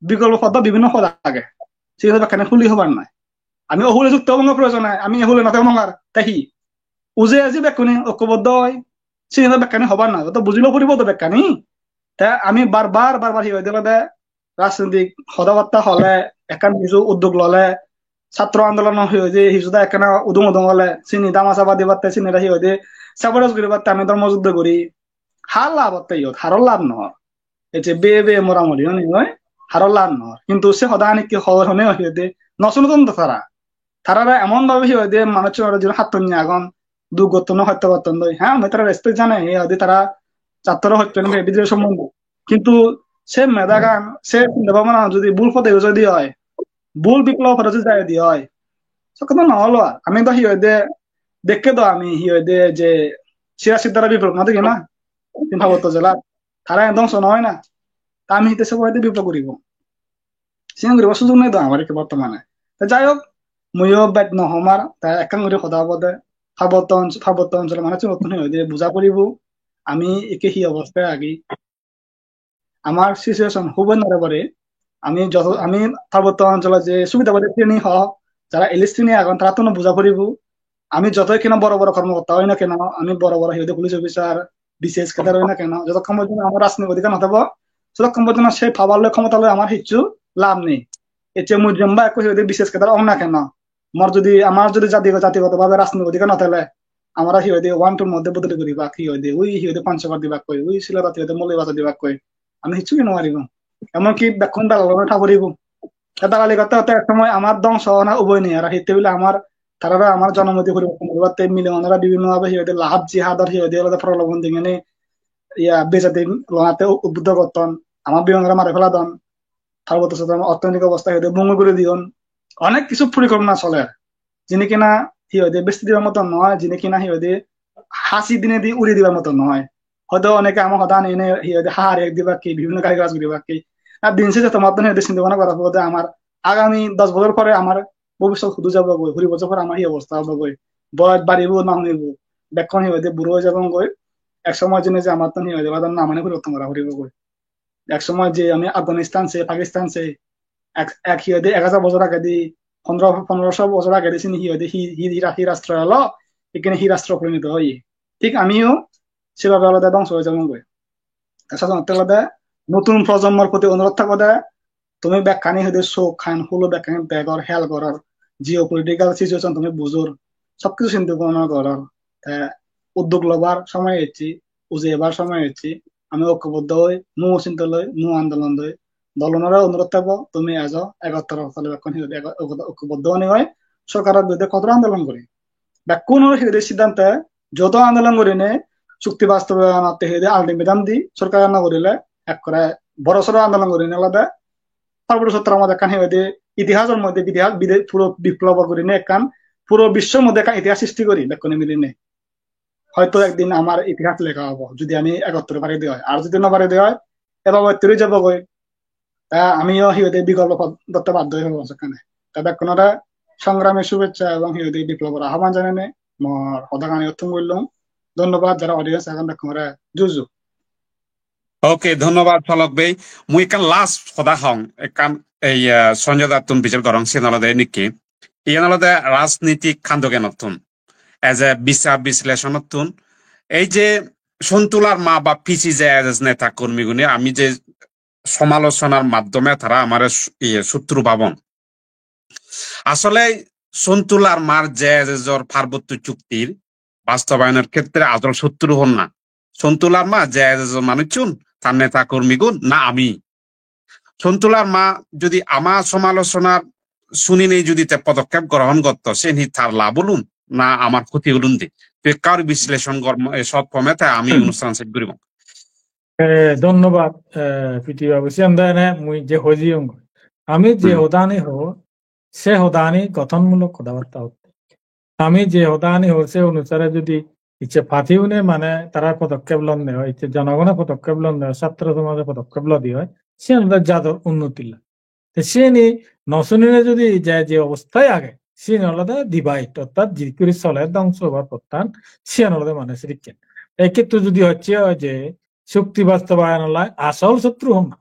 Bikolpo pod do bibhinno pod age. Sigun bekkani huli hobar noi. Ami ohule jukto obong proyojon noi, ami ohule no thebong ar, te hi? Uje eji bekkani okkoboddo oi, sini do bekkani hobar noi, to bujilo puribo do bekkani. Te ami bar bar, bar bar hi hoide olode rajnitik hodabatta hole, ekkan hissu uddog lole, satro andolon hi hoide hissu da ekkana udung udung ole, sini dama saba dibatte, sini hi hoide sabotage guribatte ami dhormo juddo guri. Har lab otte iyot, haro lab no or. Ecche beye beye moramori oni oi, haro lab no or. Hintu se hodani hi hobor hone hi hoide no sunodon do tara. Tarare emon bhabe hi hoide manuchunore jiyun hattonye agon, duk gotton, hosto gotton doi. Ha, ami tara respect janai, hi hoide tara jattore hosto ne bidire sombonde. Hintu se medagan, se chinte bhabana jodi bhul pode jodi oi, bhul bikolpo pode jodi jai di oi, sokke do no olo ar. Ami do hi hoide dekke do ami hi hoide je Siraj Siddhar biplop no degi na, tin Parbotto jelat. Tara en dhongso no oi na. Ta ami hitte se hoide biplop guribo? Siyan guribar sujog nei do amar ikke bortomane. Te jai hok, muiyo bej no hom ar, te ekkan guri hoda obode, parbotto onch-, parbotto oncholo manuchun hi hoide buja poribo, ami ikke hi obosthay agi. Amar situation hub nore pore, ami joto, ami parbotto oncholo je subida pore sini ho, jara elite sini agon, tarattun buja poribo. Ami joto ekkena boro boro kormokorta oi na keno, ami boro boro hi hoide police officer, B C S cadre oi na keno, jotokkon porjonto amar rajnitik odhikar no thebo, jotokkon porjonto se power loi, khomota loi amar hissu lab nei. Ecche mui jemba ekko hi hoide B C S cadre ong na keno, mor jodi, amar jodi jatigo-, jatigoto bhabe rajnitik odhikar no thele, amare hi hoide one two-r moddhe bodoli guribak, hi hoide, ui hi hoide Panchagor dibakkoi, ui Silorot hi hoide Moulibazar dibakkoi, ami hissu guri no paribong. Emon ki bekkun dalalo tha poribo. Te dalali gotte gotte ek somoy amar dhongso ona ubai nei, aro hitte bile amar, tarare amar jonomoti poriborton guribatte mile manjore bibhinno bhabe hi hoide love jihador hi hoide olode prolobon dingene, iya, bejadi lonatte u-, udbuddho gotton, amar bibhinno mari peladon, Parbotto Chottogram orthonoitik obostha hi hoide bhongo guri diyon, onek kichu porikolpona soler. Jini kina hi hoide besti dibar moton noi, jini kina hi hoide hasi dinedi uri dibar moton noi. Hoito oneke ama hoda ani ene hi hoide ha ha react dibakke, bibhinno gari guraj guribakke. Ar din sese tomattun hi hoide sinte bhabona gora poribo de amar agami dos bojor pore amar bobisot hudu jabo goi, kuri bojor pore amar hi obostha obo goi. Boyos baribo na homibo. Bekkun hi hoide buro oi jabong goi. Ek somoy jeinei je amattun hi hoide hoda na mane poriborton gora poribo goi. Ek somoy je ami Afghanistan sei, Pakistan sei, ek, ek hi hoide ek hajar bojor agedi, pondro, pondroso bojor agedi sini hi hoide hi, hi, hi ra-, hi rastro elo, ekkene hi rastro porinito oye. Thik amiyo sebabe olode dhongso oi jebongoi. Te sejjonotte olode notun projonmor proti onurodh thakbo de, tumi bekkani hoide sok, kan, hulo bekkani degor, hel goror, geopolitical situation tumi bujor, sob kichu sinto bhabona goror. Te uddog lobar somoy ecche, uje ebar somoy ecche, ami okkoboddo oi, nuo sinto loi, nuo andolon loi, dolonore onurodh thakbo, tumi ejo, egottor tole bekkun hi hoide ego-, ego-, okkoboddo oni oi, sorkaror biruddhe kotor andolon guri. Bekkunor hi hoide siddhante, jodo andolon gurinei, chukti bastobayonotte hi hoide ultimatum di, sorkare no gurile, ekkore boro soro andolon gurinei olode, Parbotto Chottogram ekkan hi hoide itihasor moddhe bitihas bide-, puro biplobo gurinei ekkan, puro bisso moddhe ekkan itihas sristi guri bekkune milinei. Hoyto ekdin amar itihas lekha obo, jodi ami egottor pari de oi. Ar jodi no pari de oi, e babotturi jebogoi. Ta amiyo hi hoide bikolpo pod-, dhotte baddo oi hobo sekkene. Ta bekkunore songrami shubhechcha ebong hi hoide biplobor ahoban janeinei mor hodagani ottum gollung. Dhonnobad jara audience agon bekkunore juju. Okay, dhonnobad Palok bhei. Mui ekkan last hoda hong, ekkan ei, ah, Sanjay dattun bijor gorong, siyen olode niki. Iyen olode rajnitik kandogenottun. As a bichar bislesonottun. Ei je Sontu Larma ba P C J S S neta kormigune ami je somalochonar maddhome tara amare su-, iye, sotru babon. Asole Sontu Larmar J S S-or Parbotto Chuktir bastobayoner khetre ajol sotru honna? Sontu Larma J S S-or manuchun, tar neta kormigun, na ami? Sontu Larma jodi ama somalochona suninei jodi te podokkep grohon gotto, sen hi tar labh olun na amar khoti olun de? Tui ekka guri bisleshon gor, e, short form-e, te ami onusthan sej guribong. Eh, dhonnobad, eh, P T babu. Siyan do ene mui je hoi jiyong. Ami je Hmm. hodani hor, se hodani gothonmulok hodabatta hotte. Ami je hodani hor, se onusare jodi icche party-une mane tara podokkep londe oi, icche jonogone podokkep londe oi, satro somaje podokkep lode oi, siyan do jador unnoti loi. Te siyeni no sunine jodi je je obosthai age, siyen olode divide, orthat jidikkuri soler dhongso obar pottan, siyen olode mane sidikken. Te ekkettu jodi hocche oi je chukti bastobayon olai asol sotru honna.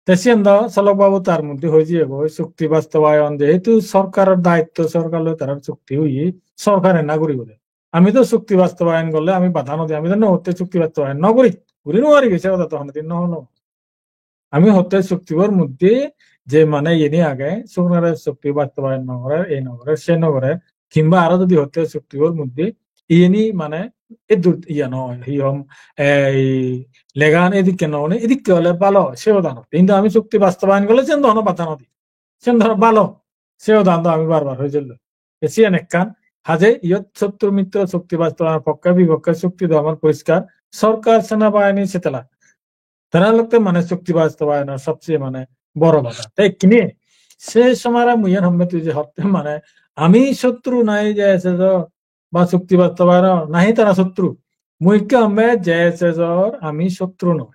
Te siyen do Solok babu tar moddhe hoi jiyegoi, chukti bastobayon jehetu sorkaror daitto, sorkar loi tarar chukti oye, sorkare na guribode. Ami do chukti bastobayon gorle ami bada no di, ami do no hotte chukti bastobayon no guri, guri no pari, se hoda to honodin no holo. Ami hotte chuktibor moddhe je mane iyeni age, sorkare chukti bastobayon no gore, ei no gore, se no gore, kimba aro jodi hotte chuktibor moddhe iyeni mane eddur iya no oi, hi hom, ei legan edikke no one, edikke ole bhalo, se hoda no. Hintu ami chukti bastobayon gorle sen do hono bada no di. Sen do bhalo, se hoda do ami bar bar hoi jelloi. Te siyen ekkan, haje iyot sotru mitro chukti bastobayon pokke bipokke chukti do amar poriskar, sorkar, senabahini, setela. Tara lokke mane chukti bastobayono sobcheye mane boro bada. Te ekkine se somare mui iyan homme tui je hotte mane ami sotru nahi J S S-or ba chukti bastobayono nahi tara sotru. Mui ikke homme J S S-or ami sotru noi.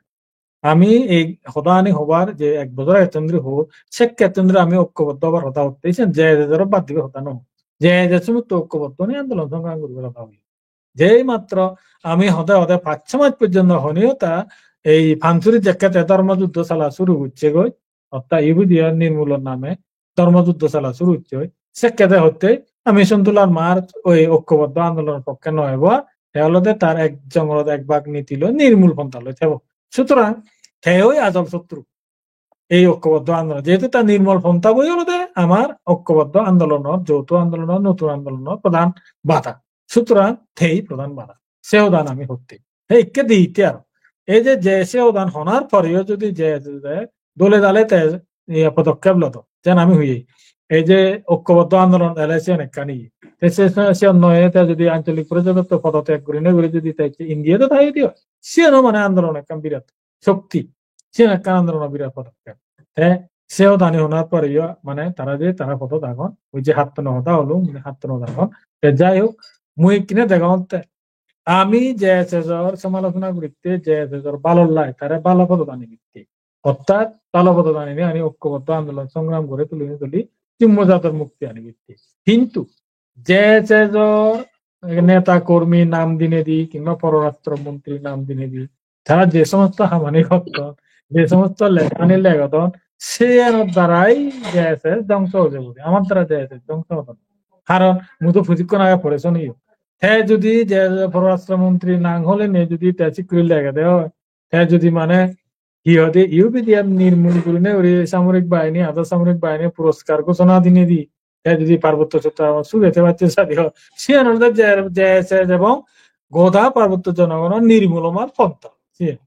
Ami ei hodani hobar je ek bojor age tun dhuri hor, sekke tun dhuri ami okkoboddo obar hoda hotte, sen J S S-ore bad dibar hoda noi. J S S-o motto okkoboddo nei andolon songram guribar hoda hoye. Jei matro ami hode hode pach choi mas porjonto honiyo ta ei Pansurit jekke te dhormo juddho sala suru gocchegoi, orthat U P D-o nirmulor name dhormo juddho sala suru gocchegoi. Sekke te hotte ami Sontu Larmar oi okkoboddo andolonor pokke noi bo, te olode tar ek jongolot ek bak niti loi nirmul pontha loi thebo. Sutorang te oi ajol sotru ei okkoboddo andolon. Jehetu ta nirmol pontha boi olode amar okkoboddo andolonor, jouto andolonor, notun andolonor prodhan bada. Sutorang tei prodhan bada. Se hodan ami hotte. Te ikke di itte aro. Ei je, je se hodan honar poreyo jodi je, je, je dole dale te iye podokkep lodo, jen ami hoye. Ei je okkoboddo andolon ele siyen ekkan iye. Te se, se, siyen noye te jodi ancholik porishod to podoteg gurine guri jodi te India to thai diyo. Siyeno mane andolon ekkan birat shokti. Siyen ekkan andolonor birat podokkep. Te se hodani honar poreyo, mane tara je tara podot agon, oi je hattono hoda holung, mane hattono hoda agon. Te jai hok, mui ikkine degongotte, ami J S S-or somalochona guritte, J S S-or bhalor lai, tare bhalo podot ani ditte. Orthat bhalo podot ani, ani okkoboddo andolon songram guri tuli tuli jummo jador mukti ani ditte. Hintu J S S-or neta kormi nam dinedi, kimba pororastro montri nam dinedi, tara je somosto hamani gotton, je somosto lekhani legodon, siyanor darai J S S dhongso oi jebo. Amar darai J S S dhongso odon. Karon mui do pujikkun age poreson iyo. Te judi je pororastro montri nang hole ne judi te sikkuri legede oi, te judi mane hi hoide U P D F nirmul gurine uri samorik bahini, adha samorik bahini puroskar ghosona dinedi, te judi Parbotto Chottogram suge te bacche sadi ho, siyan olode J S S ebong goda Parbotto jonogonor nirmulomar pontha. Siyan.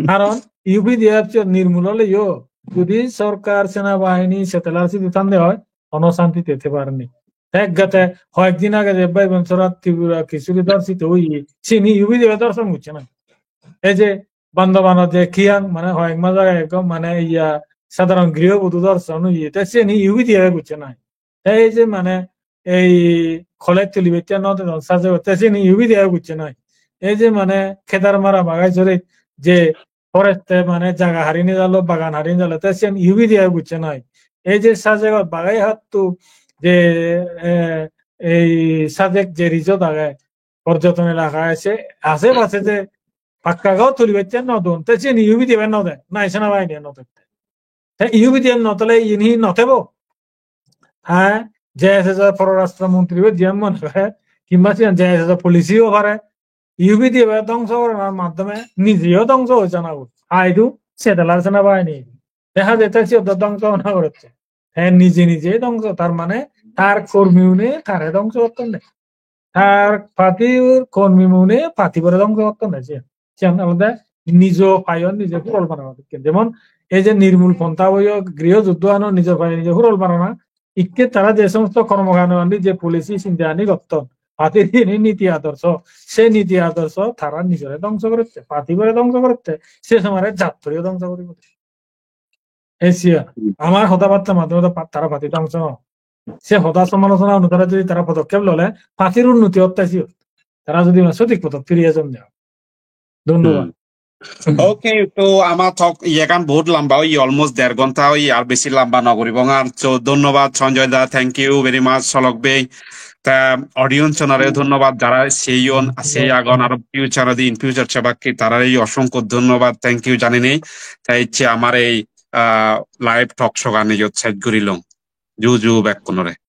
Karon U P D F je nirmul oleyo, judi sorkar, senabahini, settler sidu thande oi, hono santite te parni. Te ek gate hoyek din age je Bhaibonsorat Tripura Kichuri dhorshito oye, sini U P D F dhorshon gocche na. Ei je Bandobano je Kiyang, mane hoyek mas age ekko mane iya sadharon grihobodu dhorshon oye, te sini U P D F gocche na. Te ei je mane ei college tulibatte no dedon sajebo, te sini U P D F gocche noi. Ei je mane Kedarmara bagai sore je forest-e mane jaga hari nejalo, bagan hari nejalo, te siyan U P D F gocche noi. Ei je Sajegot bagai hatto je, eh, ei Sajek je resort age, porjoton elaka age, se ashe pashe je pakka ghor tulibatte no don, te siyan U P D F no de, nai senabahini no de. Te U P D F no tole iyen hi no tebo? Ha, J S S-or pororastro montri bo jiyan mone gore, kimba siyan J S S-or policy o pare, U P D F dhongso goranar maddhome nijeyo dhongso oi jana goi. Aidu settler senabahini. Te haje te siyot do dhongso ona gorotte. Te nije nije dhongso, tar mane tar kormiune tare dhongso gottonde. Tar party-r kormi mune party bore dhongso gottonde siyan. Siyan olode nijo payon nije hurol banana dokken. Jemon ei je nirmul pontha oyo griho juddho ano nijo payon nije hurol banana, ikke tara je somosto kormokando ani je policy sinde ani gotton, party-r je niti adorsho, se niti adorsho tara nijore dhongso gorotte, party bore dhongso gorotte, se somare jattoreyo dhongso goribo. Ei siyan, hmm, amar hoda batta maddhome to pa-, tara party dhongso no. Se hoda somalochona onusare jodi tara podokkep lole, party-r unnoti otte siyot. Tara jodi ma sothik podot firi ejon de. Dhonnobad. Hmm. Okay, to ama talk iyegan bahut lamba oye, almost der ghonta oye, ar besi lamba no guribong ar. So, dhonnobad Sanjoy da, thank you very much, Solok bhei. Ta audience-unore dhonnobad, jara seyon, sei agon, aro future-odi, in future sebakke, tarare osonkho dhonnobad, thank you janinei. Ta ecche amar ei, ah, live talk show-gan iyot sej gurilong. Ju ju bekkunore.